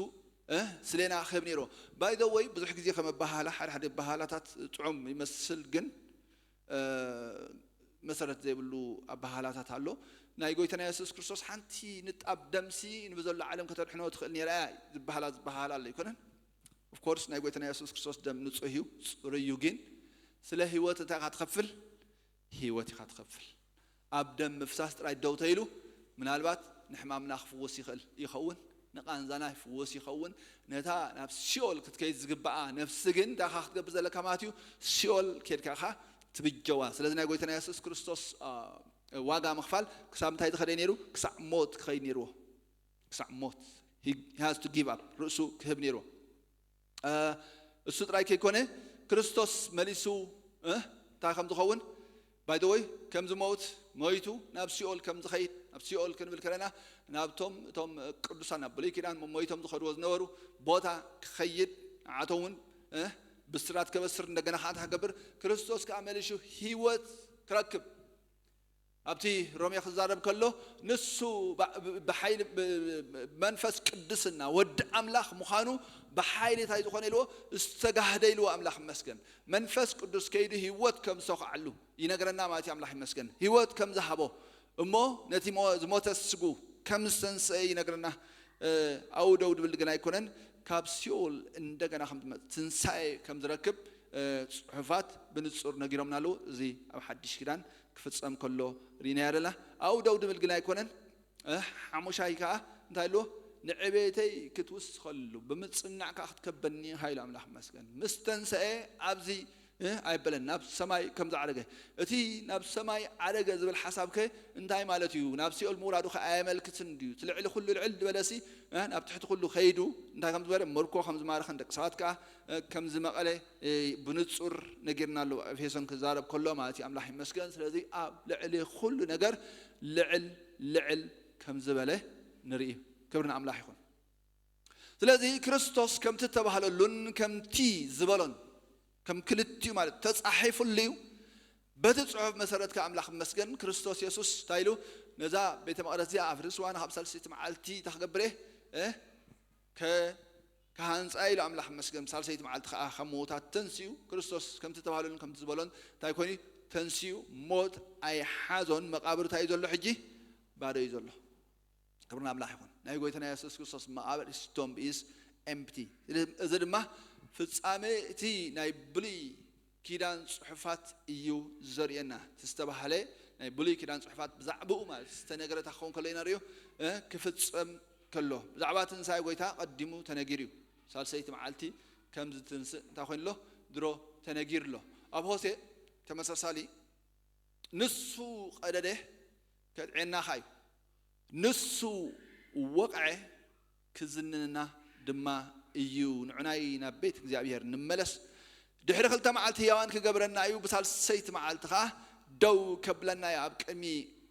ስለና ክህብ ነይርዎ። ባይ ዘ ወይ ብዙሕ ግዜ ከም ኣባሃላ ሓደ ሓደ ኣባሃላታት ጥዑም ይመስል፣ ግን መሰረት ዘይብሉ ኣባሃላታት ኣሎ። ናይ ጎይታና የሱስ ክርስቶስ ሓንቲ ንጣብ ደምሲ ንብዘሎ ዓለም ከተድሕኖ ትኽእል ነይራ እያ ዝበሃላ ዝበሃላ ኣሎ ኣይኮነን። ኦፍኮርስ ናይ ጎይታና የሱስ ክርስቶስ ደም ንጹህ እዩ፣ ጽሩይ እዩ። ግን ስለ ህይወት እንታይ ኢኻ ትኸፍል? ህይወት ኢኻ ትኸፍል። ኣብ ደም ምፍሳስ ጥራይ ደው ተይሉ ምናልባት ንሕማምና ክፍወስ ይኽእል ይኸውን፣ ንቃንዛና ይፍወስ ይኸውን። ነታ ናብ ሲኦል ክትከይድ ዝግብኣ ነፍሲ ግን እንታይ ኢኻ ክትገብር ዘለካ ማለት እዩ? ሲኦል ኬድካ ኢኻ ትብጀዋ። ስለዚ ናይ ጎይታና የሱስ ክርስቶስ ዋጋ ምኽፋል ክሳብ እንታይ ዝኸደ ነይሩ? ክሳዕ ሞት ክኸይድ ነይርዎ። ክሳዕ ሞት he has to give up፣ ርእሱ ክህብ ነይርዎ። እሱ ጥራይ ከይኮነ ክርስቶስ መሊሱ እንታይ ከም ዝኸውን፣ ባይ ዘ ወይ ከም ዝመውት፣ ሞይቱ ናብ ሲኦል ከም ዝኸይድ፣ ናብ ሲኦል ክንብል ከለና ናብቶም እቶም ቅዱሳን ኣብ ብሉይ ኪዳን ሞይቶም ዝኸድዎ ዝነበሩ ቦታ ክኸይድ፣ ንዓቶም እውን ብስራት ከበስር፣ እንደገና ከዓ እንታይ ክገብር፣ ክርስቶስ ከዓ መሊሹ ህይወት ክረክብ ኣብቲ ሮሜ ክዛረብ ከሎ ንሱ ብሓይሊ መንፈስ ቅዱስና ወዲ ኣምላኽ ምዃኑ ብሓይሊ እንታይ ዝኾነ ኢልዎ፣ ዝተጋህደ ኢልዎ። ኣምላኽ ይመስገን። መንፈስ ቅዱስ ከይዱ ህይወት ከም ዝሰኹዓሉ ይነግረና ማለት እዩ። ኣምላኽ ይመስገን። ህይወት ከም ዝሃቦ እሞ ነቲ ዝሞተ ስጉ ከም ዝተንስአ ይነግረና። ኣብኡ ደው ድብል ግን ኣይኮነን፣ ካብ ሲኦል እንደገና ከም ትንሳኤ ከም ዝረክብ ፅሑፋት ብንፁር ነጊሮምና ኣለዉ። እዚ ኣብ ሓድሽ ኪዳን ክፍጸም ከሎ ርኢናዮ ኣለና። ኣብኡ ደው ድብል ግን ኣይኮነን። ሓሙሻይ ከኣ እንታይ ኣሎ? ንዕቤተይ ክትውስኸሉ ብምጽናዕ ከኣ ክትከበኒ ኢኻ ኢሉ ኣምላኽ ይመስገን። ምስ ተንሰኤ ኣብዚ ኣይበለን፣ ናብ ሰማይ ከም ዝዓረገ። እቲ ናብ ሰማይ ዓረገ ዝብል ሓሳብ ከ እንታይ ማለት እዩ? ናብ ሲኦል ምውራዱ ከ ኣየመልክትን ድዩ? እቲ ልዕሊ ኩሉ ልዕል ዝበለሲ ናብ ትሕቲ ኩሉ ከይዱ እንታይ ከም ዝበለ፣ ምርኮ ከም ዝማረኸን ደቂ ሰባት ከኣ ከም ዝመቐለ ብንጹር ነጊርና ኣሎ። ኤፌሶን ክዛረብ ከሎ ማለት እዩ። ኣምላኽ ይመስገን። ስለዚ ኣብ ልዕሊ ኩሉ ነገር ልዕል ልዕል ከም ዝበለ ንርኢ። ክብሪ ንኣምላኽ ይኹን። ስለዚ ክርስቶስ ከምቲ እተባህለሉን ከምቲ ዝበሎን ከም ክልቲኡ ማለት ተጻሒፉሉ እዩ። በቲ ጽሑፍ መሰረት ከኣ ኣምላኽ ይመስገን ክርስቶስ የሱስ እንታይ ኢሉ ነዛ ቤተ መቕደስ እዚኣ ኣፍርስዋ፣ ንኻብ ሳልሰይቲ መዓልቲ እንታይ ክገብር እየ? እ? ከ-፣ ክሃንጻ ኢሉ ኣምላኽ ይመስገን። ሳልሰይቲ መዓልቲ ከኣ ካብ ምዉታት ተንሲኡ። ክርስቶስ ከምቲ እተባህለሉን ከምቲ ዝበሎን እንታይ ኮይኑ ተንሲኡ፣ ሞት ኣይሓዞን። መቓብር እንታይ እዩ ዘሎ ሕጂ? ባዶ እዩ ዘሎ። ክብሪ ንኣምላኽ ይኹን። ናይ ጎይታና የሱስ ክርስቶስ መቓብር ስቶምብ ኢዝ ኤምፕቲ። እዚ ድማ ፍጻሜ እቲ ናይ ብሉይ ኪዳን ጽሑፋት እዩ ዘርእየና። እቲ ዝተባህለ ናይ ብሉይ ኪዳን ጽሑፋት ብዛዕባኡ ማለት ዝተነገረ እንታይ ክኸውን ከሎ ኢና ንርእዮ? እ፣ ክፍጸም ከሎ። ብዛዕባ ትንሳኤ ጎይታ ቀዲሙ ተነጊሩ እዩ። ሳልሰይቲ መዓልቲ ከም ዝትንስእ እንታይ ኮይኑ ኣሎ? ድሮ ተነጊሩ ኣሎ። ኣብ ሆሴ ተመሳሳሊ ንሱ ቀደደ፣ ከጥዕናኻ እዩ። ንሱ ወቕዐ፣ ክዝንንና ድማ እዩ። ንዑናይ ናብ ቤት እግዚኣብሔር ንመለስ። ድሕሪ ክልተ መዓልቲ ህያዋን ክገብረና እዩ፣ ብሳልሰይቲ መዓልቲ ኸዓ ደው ከብለና እዩ። ኣብ ቅድሚ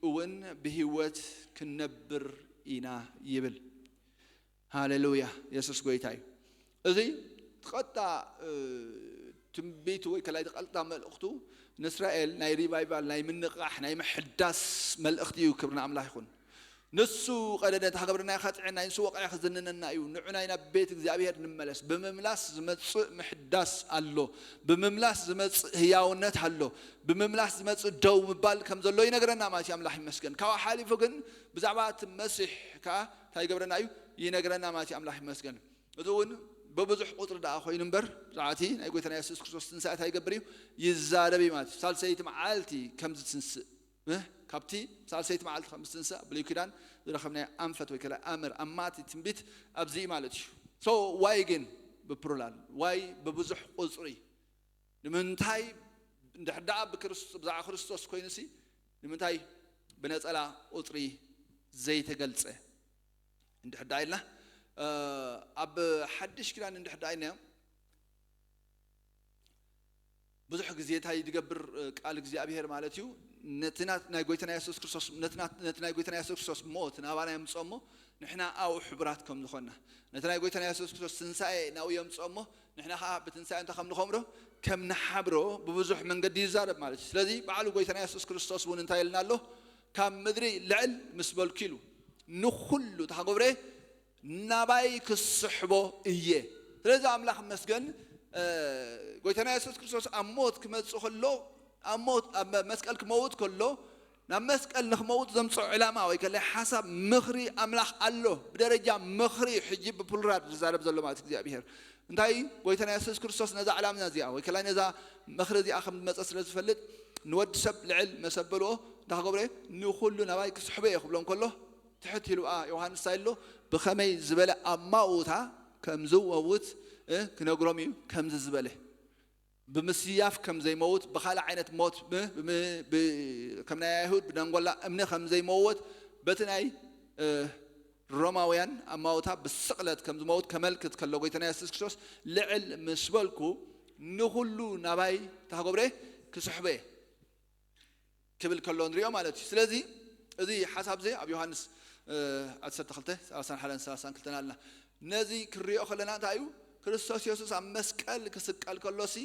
እውን ብህይወት ክንነብር ኢና ይብል። ሃሌሉያ፣ የሱስ ጎይታ እዩ። እዚ ትቐጣ ትንቢት ወይ ከላይ ትቐልጣ መልእኽቱ ንእስራኤል ናይ ሪቫይቫል፣ ናይ ምንቕቓሕ፣ ናይ ምሕዳስ መልእኽቲ እዩ። ክብሪ ንኣምላኽ ይኹን። ንሱ ቀደደ፣ እንተ ሃገብርና ኢኻ ጥዕና፣ ንሱ ወቕዐ ክዝንነና እዩ። ንዑናይ ናብ ቤት እግዚኣብሔር ንመለስ። ብምምላስ ዝመጽእ ምሕዳስ ኣሎ። ብምምላስ ዝመጽእ ህያውነት ኣሎ። ብምምላስ ዝመጽእ ደው ምባል ከም ዘሎ ይነግረና ማለት እዩ። ኣምላኽ ይመስገን። ካብኡ ሓሊፉ ግን ብዛዕባ እቲ መሲሕ ከኣ እንታይ ይገብረና እዩ? ይነግረና ማለት እዩ። ኣምላኽ ይመስገን። እዚ እውን ብብዙሕ ቁፅሪ ደኣ ኮይኑ እምበር፣ ብዛዕባ እቲ ናይ ጎይታና የሱስ ክርስቶስ ትንሳኤ እንታይ ይገብር እዩ? ይዛረብ እዩ ማለት እዩ። ሳልሰይቲ መዓልቲ ከም ዝትንስእ፣ እ? ካብቲ ሳልሰይቲ መዓልቲ ከም ዝትንሳእ ብሉይ ኪዳን ዝረኸብናዮ ኣንፈት ወይ ከላ ኣምር፣ ኣማቲ ትንቢት ኣብዚ እዩ ማለት እዩ። So ዋይ ግን ብፕሉራል፣ ዋይ ብብዙሕ ቁፅሪ? ንምንታይ እንድሕር ደኣ ብክርስቶ-፣ ብዛዕባ ክርስቶስ ኮይኑሲ ንምንታይ ብነፀላ ቁፅሪ ዘይተገልፀ? እንድሕር ደኣ ኢልና፣ እ፣ ኣብ ሓድሽ ኪዳን እንድሕር ደኣ ኢልና፣ ብዙሕ ግዜ እንታይ ዝገብር፣ እ፣ ቃል እግዚኣብሔር ማለት እዩ፣ ነቲ ናት-፣ ናይ ጎይታና የሱስ ክርስቶስ፣ ነቲ ናት-፣ ነቲ ናይ ጎይታና የሱስ ክርስቶስ ሞት ናባና የምፅኦ እሞ፣ ንሕና ኣብኡ ሕቡራት ከም ዝኾንና፣ ነቲ ናይ ጎይታና የሱስ ክርስቶስ ትንሳኤ ናብኡ የምፅኦ እሞ፣ ንሕና ኸዓ ብትንሳኤ እንታይ ከም ንኸምሮ፣ ከም ንሓብሮ ብብዙሕ መንገዲ ይዛረብ ማለት እዩ። ስለዚ በዓሉ ጎይታና የሱስ ክርስቶስ እውን እንታይ ኢልና ኣሎ? ካብ ምድሪ ልዕል ምስ በልኩ ኢሉ፣ ንኹሉ ተሓጎብረ ናባይ ክስሕቦ እየ። ስለዚ ኣምላኽ ይመስገን፣ እ፣ ጎይታና የሱስ ክርስቶስ ኣብ ሞት ክመጽእ ከሎ፣ ኣብ ሞት፣ ኣብ መስቀል ክመውት ከሎ፣ ናብ መስቀል ንኽመውት ዘምጽኦ ዕላማ ወይ ከላይ ሓሳብ ምኽሪ ኣምላኽ ኣሎ። ብደረጃ ምኽሪ እዩ ሕጂ ብፕሉራል ዝዛረብ ዘሎ ማለት እግዚኣብሔር። እንታይ? ጎይታና የሱስ ክርስቶስ ነዛ ዕላማ እዚኣ ወይ ከላይ ነዛ ምኽሪ እዚኣ ከም ዝመጸ ስለ ዝፈልጥ፣ ንወዲ ሰብ ልዕል መሰበልዎ እንታይ ክገብሮ እየ? ንኹሉ ናባይ ክስሕቦ እየ ክብሎ እንከሎ፣ ትሕት ኢሉ፣ ኣ፣ ዮሃንስ እንታይ ኣሎ? ብኸመይ ዝበለ ኣማውታ ከም ዝመውት፣ እ፣ ክነግሮም እዩ። ከምዚ ዝበለ ብምስያፍ ከም ዘይመውት፣ ብኻልእ ዓይነት ሞት፣ ብ-፣ ብ-፣ ብ-፣ ከም ናይ ኣይሁድ ብደንጎላ እምኒ ከም ዘይመውት፣ በቲ ናይ፣ እ፣ ሮማውያን ኣማውታ ብስቕለት ከም ዝመውት ከመልክት ከሎ፣ ጎይታና የሱስ ክርስቶስ ልዕል ምስ በልኩ፣ ንኹሉ ናባይ እንታይ ክገብሮ እየ? ክስሕቦ እየ ክብል ከሎ ንሪኦ ማለት እዩ። ስለዚ እዚ ሓሳብ እዚ ኣብ ዮሃንስ፣ እ፣ ዓሰርተ ክልተ፣ ሰላሳን ሓደን ሰላሳን ክልተን ኣለና። ነዚ ክንሪኦ ከለና እንታይ እዩ? ክርስቶስ የሱስ ኣብ መስቀል ክስቀል ከሎሲ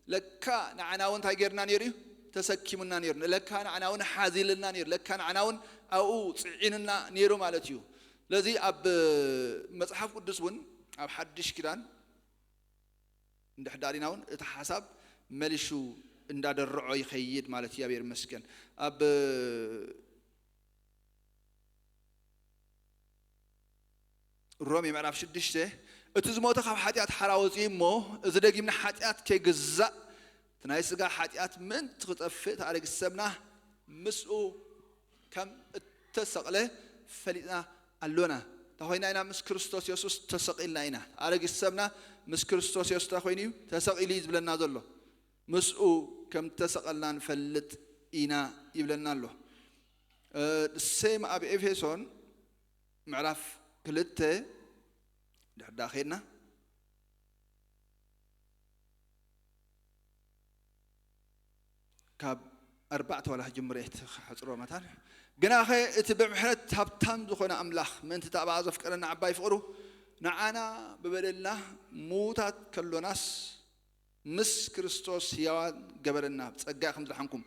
ለካ ንዓና እውን እንታይ ጌርና ነይሩ እዩ? ተሰኪሙና ነይሩ። ለካ ንዓና እውን ሓዚልና ነይሩ። ለካ ንዓና እውን ኣብኡ ጽዒንና ነይሩ ማለት እዩ። ስለዚ ኣብ መጽሓፍ ቅዱስ እውን ኣብ ሓድሽ ኪዳን እንድሕር ደኣ ሪና እውን እቲ ሓሳብ መሊሹ እንዳደርዖ ይኸይድ ማለት እዩ። እግዚኣብሔር ይመስገን። ኣብ ሮሜ ምዕራፍ ሽዱሽተ፣ እቲ ዝሞተ ካብ ሓጢኣት ሓራ ወፂኡ እሞ፣ እዚ ደጊም ንሓጢኣት ከይግዛእ፣ እቲ ናይ ስጋ ሓጢኣት ምእንቲ ክጠፍእ፣ እቲ ኣረጊት ሰብና ምስኡ ከም እተሰቕለ ፈሊጥና ኣሎና። እንታይ ኮይና ኢና? ምስ ክርስቶስ የሱስ ተሰቒልና ኢና። ኣረጊት ሰብና ምስ ክርስቶስ የሱስ እንታይ ኮይኑ እዩ? ተሰቒሉ እዩ ዝብለና ዘሎ። ምስኡ ከም እተሰቐልና ንፈልጥ ኢና ይብለና ኣሎ። እ፣ ሴም ኣብ ኤፌሶን ምዕራፍ ክልተ ድሕዳ ኸድና፣ ካብ ኣርባዕተ ዋላ ክጅምር እየ፣ እቲ ክሕጽሮ መታን። ግናኸ እቲ ብምሕረት ሃብታም ዝኾነ ኣምላኽ፣ ምእንቲ እታ ብኣ ዘፍቀረና ዓባይ ፍቕሩ፣ ንዓና ብበደልና ምዉታት ከሎናስ፣ ምስ ክርስቶስ ህያዋን ገበረና። ብጸጋ ከም ዝደሓንኩም፣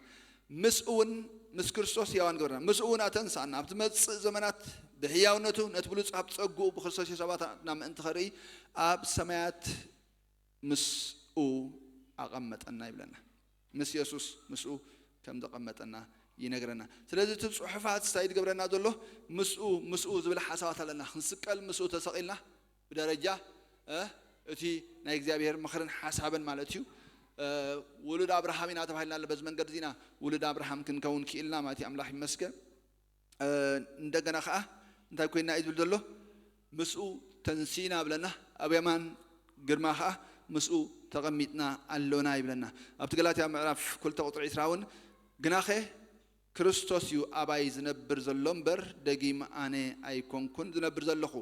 ምስ እውን፣ ምስ ክርስቶስ ህያዋን ገበረና። ምስ እውን ኣተንሳና። ኣብ ዝመጽእ ዘመናት ብህያውነቱ ነቲ ብሉጽ ሃብቲ ጸግኡ ብክርስቶስ የሱስ ኣባታትና ምእንቲ ኸርኢ ኣብ ሰማያት ምስኡ ኣቐመጠና ይብለና። ምስ የሱስ ምስኡ ከም ዘቐመጠና ይነግረና። ስለዚ እቲ ጽሑፋት እንታይ ዝገብረና ዘሎ? ምስኡ፣ ምስኡ ዝብል ሓሳባት ኣለና። ክንስቀል ምስኡ ተሰቒልና ብደረጃ፣ እ፣ እቲ ናይ እግዚኣብሔር ምኽርን ሓሳብን ማለት እዩ። እ፣ ውሉድ ኣብርሃም ኢና ተባሂልና ኣሎ። በዚ መንገዲ እዚ ኢና ውሉድ ኣብርሃም ክንከውን ክኢልና ማለት እዩ። ኣምላኽ ይመስገን። እ፣ እንደገና ኸዓ እንታይ ኮይንና እዩ ዝብል ዘሎ? ምስኡ ተንሲእና ብለና፣ ኣብ የማን ግርማ ኸዓ ምስኡ ተቐሚጥና ኣሎና ይብለና። ኣብቲ ገላትያ ምዕራፍ ክልተ ቁፅሪ ዕስራ እውን፣ ግናኸ ክርስቶስ እዩ ኣባይ ዝነብር ዘሎ እምበር፣ ደጊም ኣነ ኣይኮንኩን ዝነብር ዘለኹ።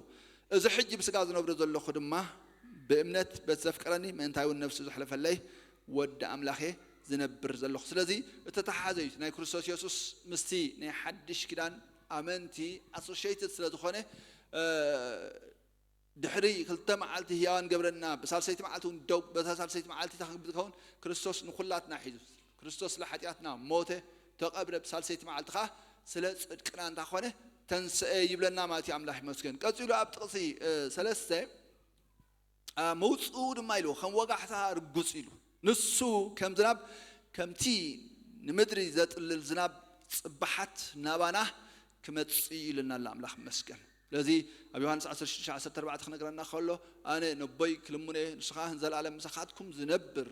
እዚ ሕጂ ብስጋ ዝነብር ዘለኹ ድማ ብእምነት በቲ ዘፍቀረኒ፣ ምእንታይ እውን ነፍሱ ዘሕለፈለይ ወዲ ኣምላኽ እየ ዝነብር ዘለኹ። ስለዚ እተተሓሓዘ እዩ። ናይ ክርስቶስ የሱስ ምስቲ ናይ ሓድሽ ኪዳን ኣመንቲ ኣሶሽየትድ ስለ ዝኾነ፣ እ፣ ድሕሪ ክልተ መዓልቲ ህያዋን ገብረና፣ ብሳልሰይቲ መዓልቲ እውን ደው፣ በታ ሳልሰይቲ መዓልቲ እታ ክትከውን ክርስቶስ ንኹላትና ሒዙ፣ ክርስቶስ ስለ ሓጢኣትና ሞተ፣ ተቐብረ፣ ብሳልሰይቲ መዓልቲ ኸዓ ስለ ጽድቅና እንታ ኾነ ተንስአ ይብለና ማለት እዩ። ኣምላኽ ይመስገን። ቀጺሉ ኣብ ጥቕሲ፣ እ፣ ሰለስተ፣ እ፣ ምውጽኡ ድማ ኢሉ ከም ወጋሕታ ርጉጽ ኢሉ፣ ንሱ ከም ዝናብ፣ ከምቲ ንምድሪ ዘጥልል ዝናብ ጽባሓት ናባና ክመጽእ እዩ ኢልና ኣሎ። ኣምላኽ ይመስገን። ስለዚ ኣብ ዮሃንስ ዓሰርተ ሽዱሽተ ዓሰርተ ኣርባዕተ ክነግረና ከሎ፣ ኣነ ነቦይ ክልምኖ እየ፣ ንሱ ኸዓ ንዘለኣለም ምሳኻትኩም ዝነብር፣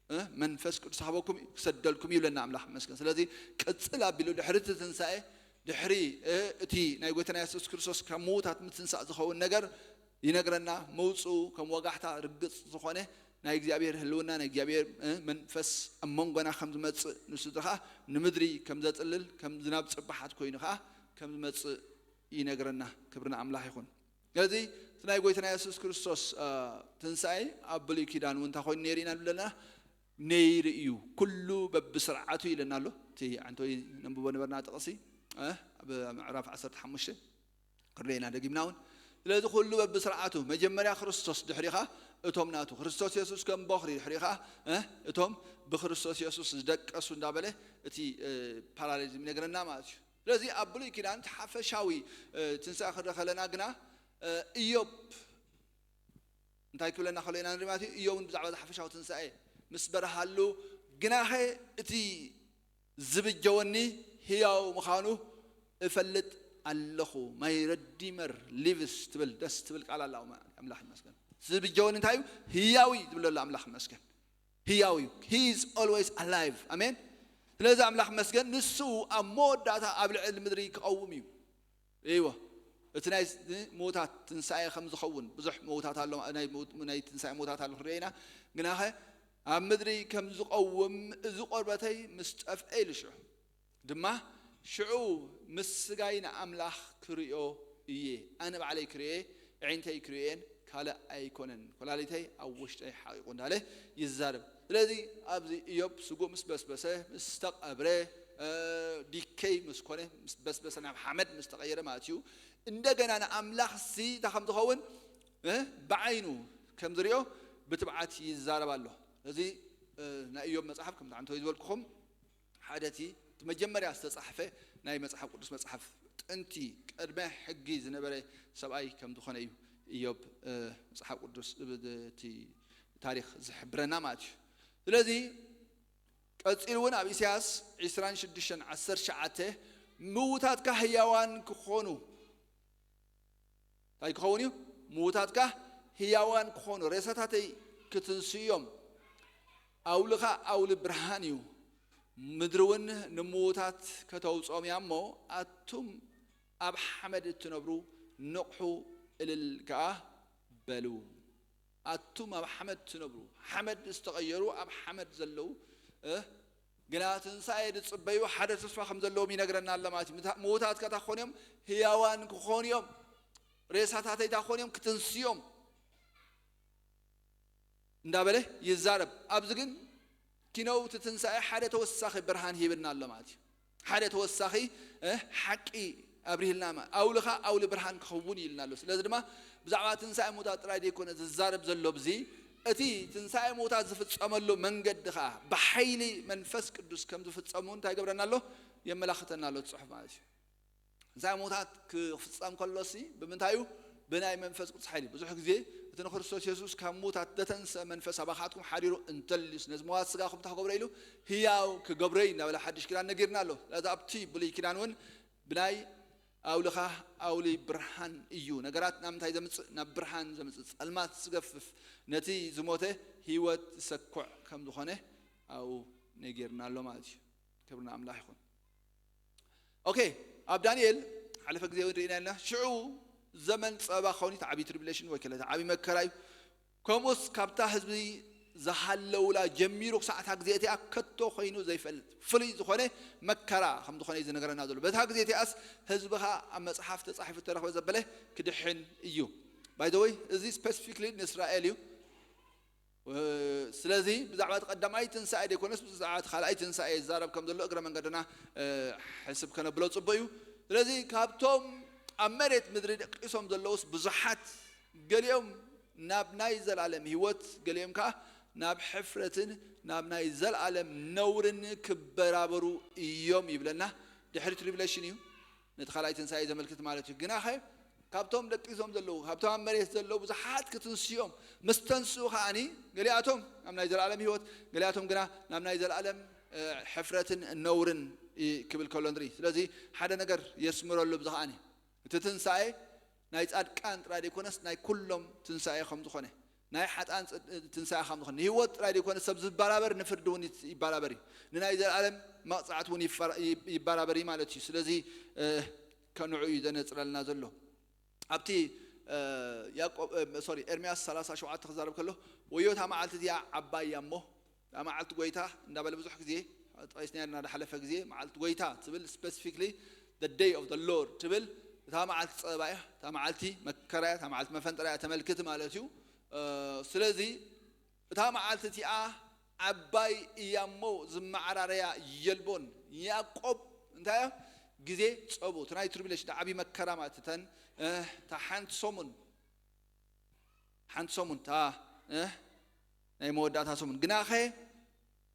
እ፣ መንፈስ ቅዱስ ክህበኩም እዩ፣ ክሰደልኩም እዩ ይብለና ኣምላኽ ይመስገን። ስለዚ ቅጽል ኣቢሉ ድሕሪ እቲ ትንሳኤ፣ ድሕሪ፣ እ፣ እቲ ናይ ጎይታና የሱስ ክርስቶስ ካብ ምዉታት ምትንሳእ ዝኸውን ነገር ይነግረና። መውጽኡ ከም ወጋሕታ ርግጽ ዝኾነ ናይ እግዚኣብሔር ህልውና፣ ናይ እግዚኣብሔር፣ እ፣ መንፈስ ኣብ መንጎና ከም ዝመጽእ፣ ንሱ ኸዓ ንምድሪ ከም ዘጥልል፣ ከም ዝናብ ጽባሓት ኮይኑ ኸዓ ከም ዝመጽእ ይነግረና። ክብሪ ንኣምላኽ ይኹን። ስለዚ እቲ ናይ ጎይታና የሱስ ክርስቶስ፣ እ፣ ትንሳኤ ኣብ ብሉይ ኪዳን እውን እንታይ ኮይኑ ነይሩ ኢና ንብል ኣለና? ነይሩ እዩ። ኩሉ በብስርዓቱ ኢለና ኣሎ። እቲ ዓንተወይ ነንብቦ ነበርና ጥቕሲ፣ እ፣ ኣብ ምዕራፍ ዓሰርተ ሓሙሽተ ክርኤና ደጊምና እውን። ስለዚ ኩሉ በብስርዓቱ፣ መጀመርያ ክርስቶስ፣ ድሕሪኻ እቶም ናቱ፣ ክርስቶስ የሱስ ከም ቦኽሪ፣ ድሕሪኻ፣ እ፣ እቶም ብክርስቶስ የሱስ ዝደቀሱ እንዳበለ እቲ፣ እ፣ ፓራሌዝም ይነግረና ማለት እዩ። ስለዚ ኣብ ብሉይ ኪዳን እቲ ሓፈሻዊ፣ እ፣ ትንሳኤ ክንርኢ ከለና ግና፣ እ፣ ኢዮብ እንታይ ክብለና ከሎ ኢና ንርኢ ማለት እዩ? ኢዮብ እውን ብዛዕባ እዚ ሓፈሻዊ ትንሳኤ ምስ በርሃሉ፣ ግናኸ እቲ ዝብጀወኒ ህያው ምዃኑ እፈልጥ ኣለኹ። My Redeemer lives ትብል ደስ ትብል ቃል ኣላ። ኣምላኽ ይመስገን። ዝብጀወኒ እንታይ እዩ? ህያው እዩ ዝብል ኣሎ። ኣምላኽ ይመስገን። ህያው እዩ። He is always alive። ኣሜን። ስለዚ ኣምላኽ ይመስገን፣ ንሱ ኣብ መወዳእታ ኣብ ልዕሊ ምድሪ ክቐውም እዩ። እይወ፣ እቲ ናይ ምዉታት ትንሳኤ ከም ዝኸውን ብዙሕ ምዉታት ኣሎ፣ ናይ ምዉት-፣ ናይ ትንሳኤ ምዉታት ኣሎ ክንርኢ ኢና። ግናኸ ኣብ ምድሪ ከም ዝቐውም፣ እዚ ቆርበተይ ምስ ጠፍአ ኢሉ ሽዑ ድማ፣ ሽዑ ምስ ስጋይ ንኣምላኽ ክርእዮ እየ፣ ኣነ ባዕለይ ክርእየ፣ ኣዒንተይ ክርእየን ካልእ ኣይኮነን፣ ኮላሊተይ ኣብ ውሽጠይ ሓቒቑ እንዳለ ይዛረብ። ስለዚ ኣብዚ ኢዮብ ስጉእ ምስ በስበሰ፣ ምስ ተቐብረ፣ እ፣ ዲከይ ምስ ኮነ፣ ምስ በስበሰ፣ ናብ ሓመድ ምስ ተቐየረ ማለት እዩ። እንደገና ንኣምላኽ ሲ እንታይ ከም ዝኸውን፣ እ፣ ብዓይኑ ከም ዝሪኦ ብትብዓት ይዛረብ ኣሎ። እዚ፣ እ፣ ናይ ኢዮብ መጽሓፍ ከምቲ ዓንተወይ ዝበልኩኹም ሓደ እቲ፣ እቲ መጀመርያ ዝተጻሕፈ ናይ መጽሓፍ ቅዱስ መጽሓፍ ጥንቲ ቅድመ ሕጊ ዝነበረ ሰብኣይ ከም ዝኾነ እዩ ኢዮብ፣ እ፣ መጽሓፍ ቅዱስ፣ እ፣ እቲ ታሪኽ ዝሕብረና ማለት እዩ። ስለዚ ቀጺሉ እውን ኣብ ኢሳያስ ዕስራን ሽዱሽተን ዓሰርተ ትሽዓተ፣ ምዉታትካ ህያዋን ክኾኑ፣ እንታይ ክኸውን እዩ? ምዉታትካ ህያዋን ክኾኑ፣ ሬሳታተይ ክትንስኡ እዮም። ኣውልኻ ኣውሊ ብርሃን እዩ፣ ምድሪ እውን ንምዉታት ከተውጽኦም እያ እሞ፣ ኣቱም ኣብ ሓመድ እትነብሩ ንቕሑ፣ እልል ከኣ በሉ። ኣቱም ኣብ ሓመድ ትነብሩ፣ ሓመድ ዝተቐየሩ፣ ኣብ ሓመድ ዘለዉ፣ እ፣ ግና ትንሳኤ ዝጽበዩ ሓደ ተስፋ ከም ዘለዎም ይነግረና ኣሎ ማለት እዩ። ምታ-፣ ምዉታት ከታ ክኾኑ እዮም፣ ህያዋን ክኾኑ እዮም። ሬሳታተይ እታ ክኾኑ እዮም፣ ክትንስኡ እዮም እንዳበለ ይዛረብ። ኣብዚ ግን ኪነው እቲ ትንሳኤ ሓደ ተወሳኺ ብርሃን ሂብና ኣሎ ማለት እዩ። ሓደ ተወሳኺ፣ እ፣ ሓቂ ኣብሪህልና ማ-፣ ኣውልኻ ኣውሊ ብርሃን ክኸውን እዩ ኢልና ኣሎ። ስለዚ ድማ ብዛዕባ ትንሳኤ ምዉታት ጥራይ ዘይኮነ ዝዛረብ ዘሎ ኣብዚ፣ እቲ ትንሳኤ ምዉታት ዝፍጸመሉ መንገዲ ኸኣ ብሓይሊ መንፈስ ቅዱስ ከም ዝፍጸም እውን እንታይ ይገብረና ኣሎ? የመላኽተና ኣሎ እቲ ጽሑፍ ማለት እዩ። ትንሳኤ ምዉታት ክፍጸም ከሎሲ ብምንታይ እዩ? ብናይ መንፈስ ቅዱስ ሓይሊ። ብዙሕ ግዜ እቲ ንክርስቶስ የሱስ ካብ ምዉታት ዘተንስአ መንፈስ ኣባኻትኩም ሓዲሩ እንተልዩስ ነዚ ምዉት ስጋኹም እንታይ ክገብሮ ኢሉ? ህያው ክገብሮ እዩ እናበለ ሓድሽ ኪዳን ነጊርና ኣሎ። ስለዚ ኣብቲ ብሉይ ኪዳን እውን ብናይ ኣውልኻ ኣውሊ ብርሃን እዩ። ነገራት ናብ ምንታይ ዘምጽእ? ናብ ብርሃን ዘምጽእ። ጸልማት ዝገፍፍ፣ ነቲ ዝሞተ ህይወት ዝሰኩዕ ከም ዝኾነ ኣብኡ ነጊርና ኣሎ ማለት እዩ። ክብሪ ንኣምላኽ ይኹን። ኦኬ፣ ኣብ ዳንኤል ሓለፈ ግዜ እውን ርኢና ኢልና፣ ሽዑ ዘመን ጸበባ ክኸውን እዩ፣ እቲ ዓብዪ ትሪቢሌሽን ወይ ከለ እቲ ዓብዪ መከራ እዩ። ከምኡስ ካብታ ህዝቢ ዝሃለውላ ጀሚሩ ክሳዕ እታ ግዜ እቲኣ ከቶ ኮይኑ ዘይፈልጥ ፍሉይ ዝኾነ መከራ ከም ዝኾነ እዩ ዝነገረና ዘሎ። በታ ግዜ እቲኣስ ህዝብኻ ኣብ መጽሓፍ ተጻሒፉ ተረኽበ ዘበለ ክድሕን እዩ። By the way፣ እዚ specifically ንእስራኤል እዩ። ስለዚ ብዛዕባ እቲ ቀዳማይ ትንሳኤ ዘይኮነስ ብዛዕባ እቲ ካልኣይ ትንሳኤ ይዛረብ ከም ዘሎ እግረ መንገድና ሕስብ ከነብሎ ጽቡቅ እዩ። ስለዚ ካብቶም ኣብ መሬት ምድሪ ደቂሶም ዘለውስ ብዙሓት፣ ገሊኦም ናብ ናይ ዘላለም ህይወት፣ ገሊኦም ከኣ ናብ ሕፍረትን ናብ ናይ ዘላለም ነውርን ክበራበሩ እዮም ይብለና። ድሕሪ ትሪቢሌሽን እዩ፣ ነቲ ካልኣይ ትንሳኤ ዘመልክት ማለት እዩ። ግናኸ ካብቶም ደቂሶም ዘለዉ፣ ካብቶም ኣብ መሬት ዘለዉ ብዙሓት ክትንስኦም፣ ምስ ተንስኡ ከኣኒ ገሊኣቶም ናብ ናይ ዘላለም ህይወት፣ ገሊኣቶም ግና ናብ ናይ ዘላለም ሕፍረትን ነውርን ክብል ከሎ ንርኢ። ስለዚ ሓደ ነገር የስምረሉ ብዚ ከኣኒ፣ እቲ ትንሳኤ ናይ ጻድቃን ጥራይ ዘይኮነስ ናይ ኩሎም ትንሳኤ ከም ዝኾነ፣ ናይ ሓጥኣን ትንሳኤ ከም ዝኾነ፣ ንህይወት ጥራይ ዘይኮነስ ሰብ ዝበራበር ንፍርዲ እውን ይበራበር እዩ፣ ንናይ ዘላለም መቕጻዕቲ እውን ይበራበር እዩ ማለት እዩ። ስለዚ ከንዑ እዩ ዘነጽረልና ዘሎ። ኣብቲ ያቆብ ሶሪ ኤርምያስ ሰላሳ ሸውዓተ ክዛረብ ከሎ፣ ወዮ እታ መዓልቲ እዚኣ ዓባይ እያ እሞ፣ እታ መዓልቲ ጎይታ እንዳበለ ብዙሕ ግዜ ጠቂስና እንዳሓለፈ ግዜ፣ መዓልቲ ጎይታ ትብል፣ specifically the day of the Lord ትብል፣ እታ መዓልቲ ጸበባ እያ፣ እታ መዓልቲ መከራ እያ፣ እታ መዓልቲ መፈንጠራ እያ ተመልክት ማለት እዩ። ስለዚ እታ መዓልቲ እቲኣ ዓባይ እያ እሞ ዝመዓራረያ የልቦን። ያዕቆብ እንታይ እያ? ግዜ ጸቡ፣ እቲ ናይ ትሪቢሌሽን፣ ዓብዪ መከራ ማለት እተን እታ ሓንቲ ሰሙን፣ ሓንቲ ሰሙን እታ ናይ መወዳእታ ሰሙን ግናኸ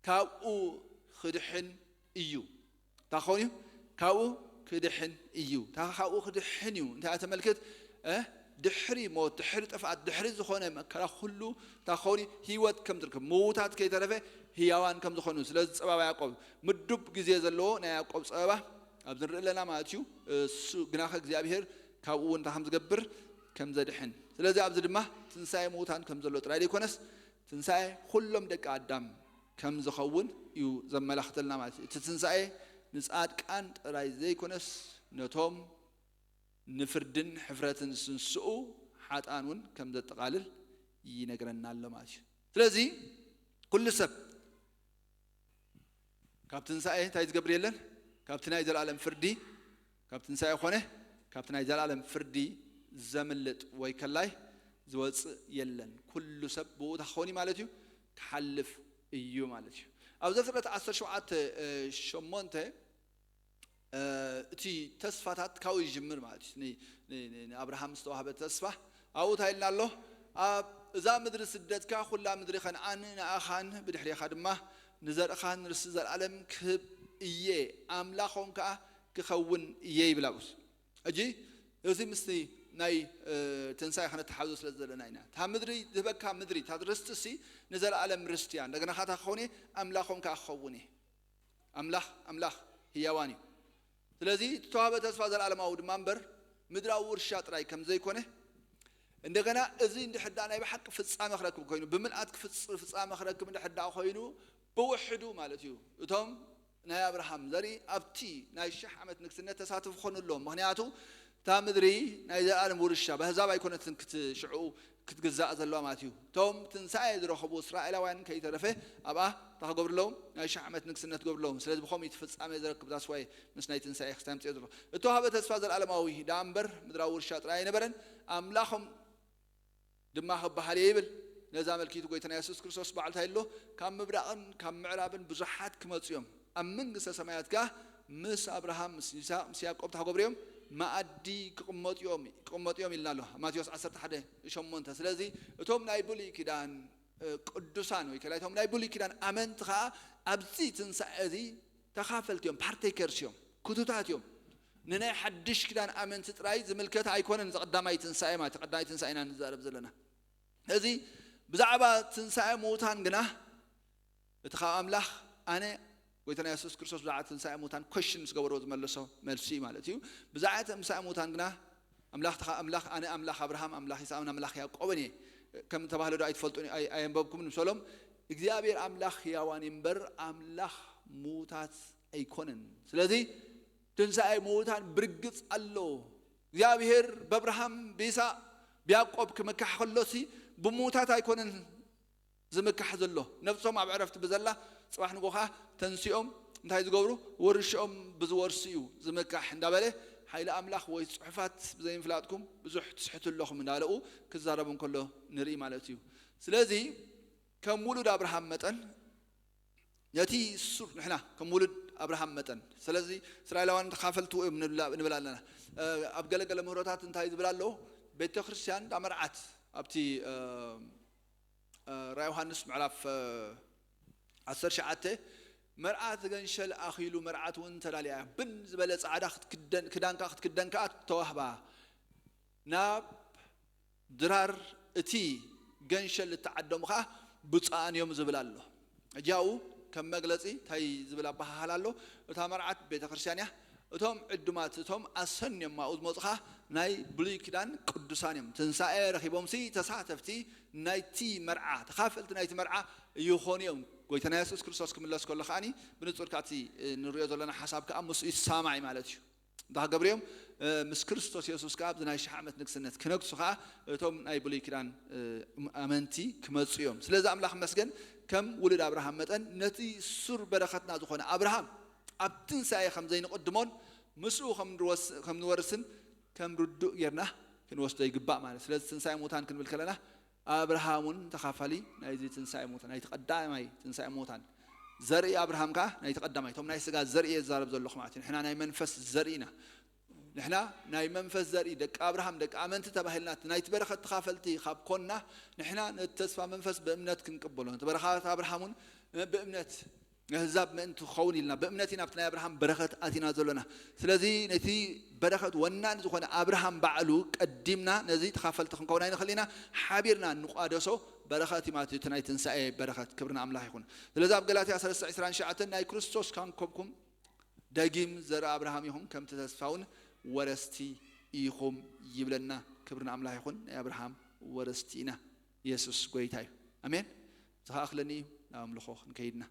ካብኡ ክድሕን እዩ። እንታይ ክኸውን እዩ? ካብኡ ክድሕን እዩ። እታ ካብኡ ክድሕን እዩ እንታይ እያ ተመልክት? ድሕሪ ሞት፣ ድሕሪ ጥፍኣት፣ ድሕሪ ዝኾነ መከራ ኩሉ እንታይ ክኸውን እዩ? ህይወት ከም ዝርከብ፣ ምዉታት ከይተረፈ ህያዋን ከም ዝኾኑ። ስለዚ ጸበባ ያዕቆብ ምዱብ ግዜ ዘለዎ ናይ ያዕቆብ ጸበባ ኣብዚ ንርኢ ኣለና ማለት እዩ። እሱ ግናኸ እግዚኣብሔር ካብኡ እውን እንታይ ከም ዝገብር፣ ከም ዘድሕን። ስለዚ ኣብዚ ድማ ትንሳኤ ምዉታን ከም ዘሎ ጥራይ ዘይኮነስ ትንሳኤ ኩሎም ደቂ ኣዳም ከም ዝኸውን እዩ ዘመላኽተልና ማለት እዩ። እቲ ትንሳኤ ንጻድቃን ጥራይ ዘይኮነስ ነቶም ንፍርድን ሕፍረትን ዝስንስኡ ሓጥኣን እውን ከም ዘጠቓልል ይነግረና ኣሎ ማለት እዩ። ስለዚ ኩሉ ሰብ ካብ ትንሳኤ እንታይ ዝገብር የለን፣ ካብቲ ናይ ዘላለም ፍርዲ፣ ካብ ትንሳኤ ኮነ ካብቲ ናይ ዘላለም ፍርዲ ዘምልጥ ወይ ከላይ ዝወፅእ የለን። ኩሉ ሰብ ብኡ እንታይ ክኸውን እዩ ማለት እዩ? ክሓልፍ እዩ ማለት እዩ። ኣብ ዘፍጥረት ዓሰርተ ሸውዓተ ሸሞንተ እቲ ተስፋታት ካብኡ ይጅምር ማለት እዩ። ንኣብርሃም ዝተዋህበ ተስፋ ኣብኡ እንታይ ኢልና ኣሎ? ኣብ እዛ ምድሪ ስደትካ ኩላ ምድሪ ከነኣን ንኣኻን ብድሕሬኻ ድማ ንዘርእኻን ርስቲ ዘለኣለም ክህብ እየ፣ ኣምላኾም ከኣ ክኸውን እየ ይብል ኣብኡስ። ሕጂ እዚ ምስቲ ናይ ትንሳኤ ከነተሓዞ ስለ ዘለና ኢና። እታ ምድሪ ዝህበካ ምድሪ፣ እታ ርስቲ ሲ ንዘለኣለም ርስቲ እያ። እንደገና ካታ ክኸውን እየ፣ ኣምላኾም ከኣ ክኸውን እየ። ኣምላኽ ኣምላኽ ህያዋን እዩ። ስለዚ እቲ ተዋህበ ተስፋ ዘለኣለማዊ ድማ እምበር ምድራዊ ውርሻ ጥራይ ከም ዘይኮነ፣ እንደገና እዚ እንድሕር ደኣ ናይ ብሓቂ ፍጻመ ክረክብ ኮይኑ፣ ብምልኣት ክፍጽ-፣ ፍጻመ ክረክብ እንድሕር ደኣ ኮይኑ፣ ብውሕዱ ማለት እዩ፣ እቶም ናይ ኣብርሃም ዘርኢ ኣብቲ ናይ ሽሕ ዓመት ንግስነት ተሳትፉ ክኾኑ ኣለዎም። ምኽንያቱ እታ ምድሪ ናይ ዘለኣለም ውርሻ ብኣህዛብ ኣይኮነትን ክት-፣ ሽዑ ክትግዛእ ዘለዋ ማለት እዩ። እቶም ትንሳኤ ዝረኸቡ እስራኤላውያን ከይተረፈ ኣብኣ እንታይ ክገብሩ ኣለዎም? ናይ ሽሕ ዓመት ንግስነት ክገብሩ ኣለዎም። ስለዚ ብኸምኡ እቲ ፍጻሜ ዝረክብ ዛስዋይ ምስ ናይ ትንሳኤ ክስታይ ምጽኦ ዘሎ። እተዋህበ ተስፋ ዘለኣለማዊ ደኣ እምበር ምድራዊ ውርሻ ጥራይ ኣይነበረን። ኣምላኾም ድማ ክበሃል እየ ይብል። ነዚ ኣመልኪቱ ጎይታና የሱስ ክርስቶስ ባዕሉ እንታይ ኢሉ ኣሎ? ካብ ምብራቕን ካብ ምዕራብን ብዙሓት ክመጹ እዮም። ኣብ መንግስተ ሰማያት ከኣ ምስ ኣብርሃም፣ ምስ ይስሐቅ፣ ምስ ያዕቆብ እንታይ ክገብሩ እዮም? መኣዲ ክቕመጡ እዮም፣ ክቕመጡ እዮም ኢልና ኣሎ። ማቴዎስ ዓሰርተ ሓደ ሸሞንተ። ስለዚ እቶም ናይ ብሉይ ኪዳን፣ እ፣ ቅዱሳን ወይ ከላይ እቶም ናይ ብሉይ ኪዳን ኣመንቲ ከኣ ኣብዚ ትንሳኤ እዚ ተኻፈልቲ እዮም፣ ፓርቴከርስ እዮም፣ ክቱታት እዮም። ንናይ ሓድሽ ኪዳን ኣመንቲ ጥራይ ዝምልከት ኣይኮነን እዚ ቀዳማይ ትንሳኤ ማለት፣ ቀዳማይ ትንሳኤ ኢና ንዛረብ ዘለና። እዚ ብዛዕባ ትንሳኤ ምዉታን ግና እቲ ካብ ኣምላኽ ኣነ ጎይታና የሱስ ክርስቶስ ብዛዕባ ትንሳኤ ምዉታን ኮሽን ምስ ገበርዎ ዝመለሶ መልሲ ማለት እዩ። ብዛዕባ ትንሳኤ ምዉታን ግና ኣምላኽ ተኻ-፣ ኣምላኽ ኣነ ኣምላኽ ኣብርሃም፣ ኣምላኽ ይስሐቅን ኣምላኽ ያዕቆብን እየ ከም ተባህለ ዶ ኣይትፈልጡን ኣይ-፣ ኣየንበብኩምን ምስ በሎም፣ እግዚኣብሔር ኣምላኽ ህያዋን እዩ እምበር ኣምላኽ ምዉታት ኣይኮነን። ስለዚ ትንሳኤ ምዉታን ብርግጽ ኣሎ። እግዚኣብሔር ብኣብርሃም፣ ብይስሐቅ፣ ብያዕቆብ ክምካሕ ከሎሲ ብምዉታት ኣይኮነን ዝምካሕ ዘሎ። ነብሶም ኣብ ዕረፍቲ ብዘላ፣ ጽባሕ ንጎ ኸዓ ተንሲኦም እንታይ ዝገብሩ? ውርሽኦም ብዝወርሱ እዩ ዝምካሕ እንዳበለ፣ ሓይሊ ኣምላኽ ወይ ጽሑፋት ብዘይምፍላጥኩም ብዙሕ ትስሕቱ ኣለኹም እንዳለኡ ክዛረቡ እንከሎ ንርኢ ማለት እዩ። ስለዚ ከም ውሉድ ኣብርሃም መጠን ነቲ ሱር ንሕና ከም ውሉድ ኣብርሃም መጠን፣ ስለዚ እስራኤላውያን ተኻፈልቲ እዮም ንብላ- ንብል ኣለና። እ፣ ኣብ ገለገለ ምህሮታት እንታይ ዝብል ኣሎ? ቤተ ክርስቲያን እታ መርዓት ኣብቲ፣ እ፣ እ፣ ራእይ ዮሃንስ ምዕራፍ፣ እ፣ ዓሰርተ ትሽዓተ፣ መርዓት ገንሸል ኣኺሉ፣ መርዓት እውን ተዳልያ እያ። ብን ዝበለ ጻዕዳ ክትክደን፣ ክዳንካ ክትክደን ከኣ ተዋህባ። ናብ ድራር እቲ ገንሸል እተዓደሙ ኸዓ ብፁዓን እዮም ዝብል ኣሎ። ሕጂ ኣብኡ ከም መግለጺ እንታይ ዝብል ኣበሃህላ ኣሎ? እታ መርዓት ቤተ ክርስቲያን እያ። እቶም ዕዱማት፣ እቶም ኣሰንዮም ኣብኡ ዝመጹ ኸዓ ናይ ብሉይ ኪዳን ቅዱሳን እዮም። ትንሳኤ ረኺቦምሲ ተሳተፍቲ ናይቲ መርዓ፣ ተኻፈልቲ ናይቲ መርዓ ይኾኑ እዮም። ጎይታና የሱስ ክርስቶስ ክምለስ ከሎ ከዓኒ ብንጹር ካብቲ፣ እ፣ ንሪኦ ዘለና ሓሳብ ከኣ ምስኡ ይሰማማዕ ማለት እዩ። እንታይ ክገብሩ እዮም? እ፣ ምስ ክርስቶስ የሱስ ከኣ ኣብዚ ናይ ሽሕ ዓመት ንግስነት ክነግሱ ከኣ እቶም ናይ ብሉይ ኪዳን፣ እ፣ ኣመንቲ ክመጹ እዮም። ስለዚ ኣምላኽ ይመስገን፣ ከም ውሉድ ኣብርሃም መጠን ነቲ ሱር በረኸትና ዝኾነ ኣብርሃም ኣብ ትንሳኤ ከም ዘይንቕድሞን ምስኡ ከም ንወስ-፣ ከም ንወርስን ከም ርዱእ ጌርና ክንወስዶ ይግባእ ማለት። ስለዚ ትንሳኤ ሙታን ክንብል ከለና ኣብርሃም እውን ተኻፋሊ ናይዚ ትንሳኤ ሙታን፣ ናይቲ ቀዳማይ ትንሳኤ ሙታን ዘርኢ ኣብርሃም ከኣ ናይቲ ቀዳማይ፣ እቶም ናይ ስጋ ዘርኢ እየ ዝዛረብ ዘለኹ ማለት እዩ። ንሕና ናይ መንፈስ ዘርኢ ኢና። ንሕና ናይ መንፈስ ዘርኢ፣ ደቂ ኣብርሃም፣ ደቂ ኣመንቲ ተባሂልና፣ እቲ ናይቲ በረኸት ተኻፈልቲ ካብ ኮንና፣ ንሕና ነቲ ተስፋ መንፈስ ብእምነት ክንቅበሎ፣ ነቲ በረኸት ኣብርሃም እውን ብእምነት ንኣህዛብ ምእንቲ ክኸውን ኢልና፣ ብእምነት ኢና ኣብቲ ናይ ኣብርሃም በረኸት ኣቲና ዘሎና። ስለዚ ነቲ በረኸት ወናኒ ዝኾነ ኣብርሃም ባዕሉ ቀዲምና ነዚ ተኻፈልቲ ክንከውን ኣይንኽእል ኢና። ሓቢርና ንቋደሶ በረኸት እዩ ማለት እዩ፣ እቲ ናይ ትንሳኤ በረኸት። ክብሪ ንኣምላኽ ይኹን። ስለዚ ኣብ ገላትያ ሰለስተ ዕስራን ትሽዓተን ናይ ክርስቶስ ካንኮብኩም ደጊም ዘርኢ ኣብርሃም ኢኹም፣ ከምቲ ተስፋ እውን ወረስቲ ኢኹም ይብለና። ክብሪ ንኣምላኽ ይኹን። ናይ ኣብርሃም ወረስቲ ኢና። የሱስ ጎይታ እዩ። ኣሜን። ዝኸኣኽለኒ እዩ። ናብ ኣምልኾ ክንከይድና።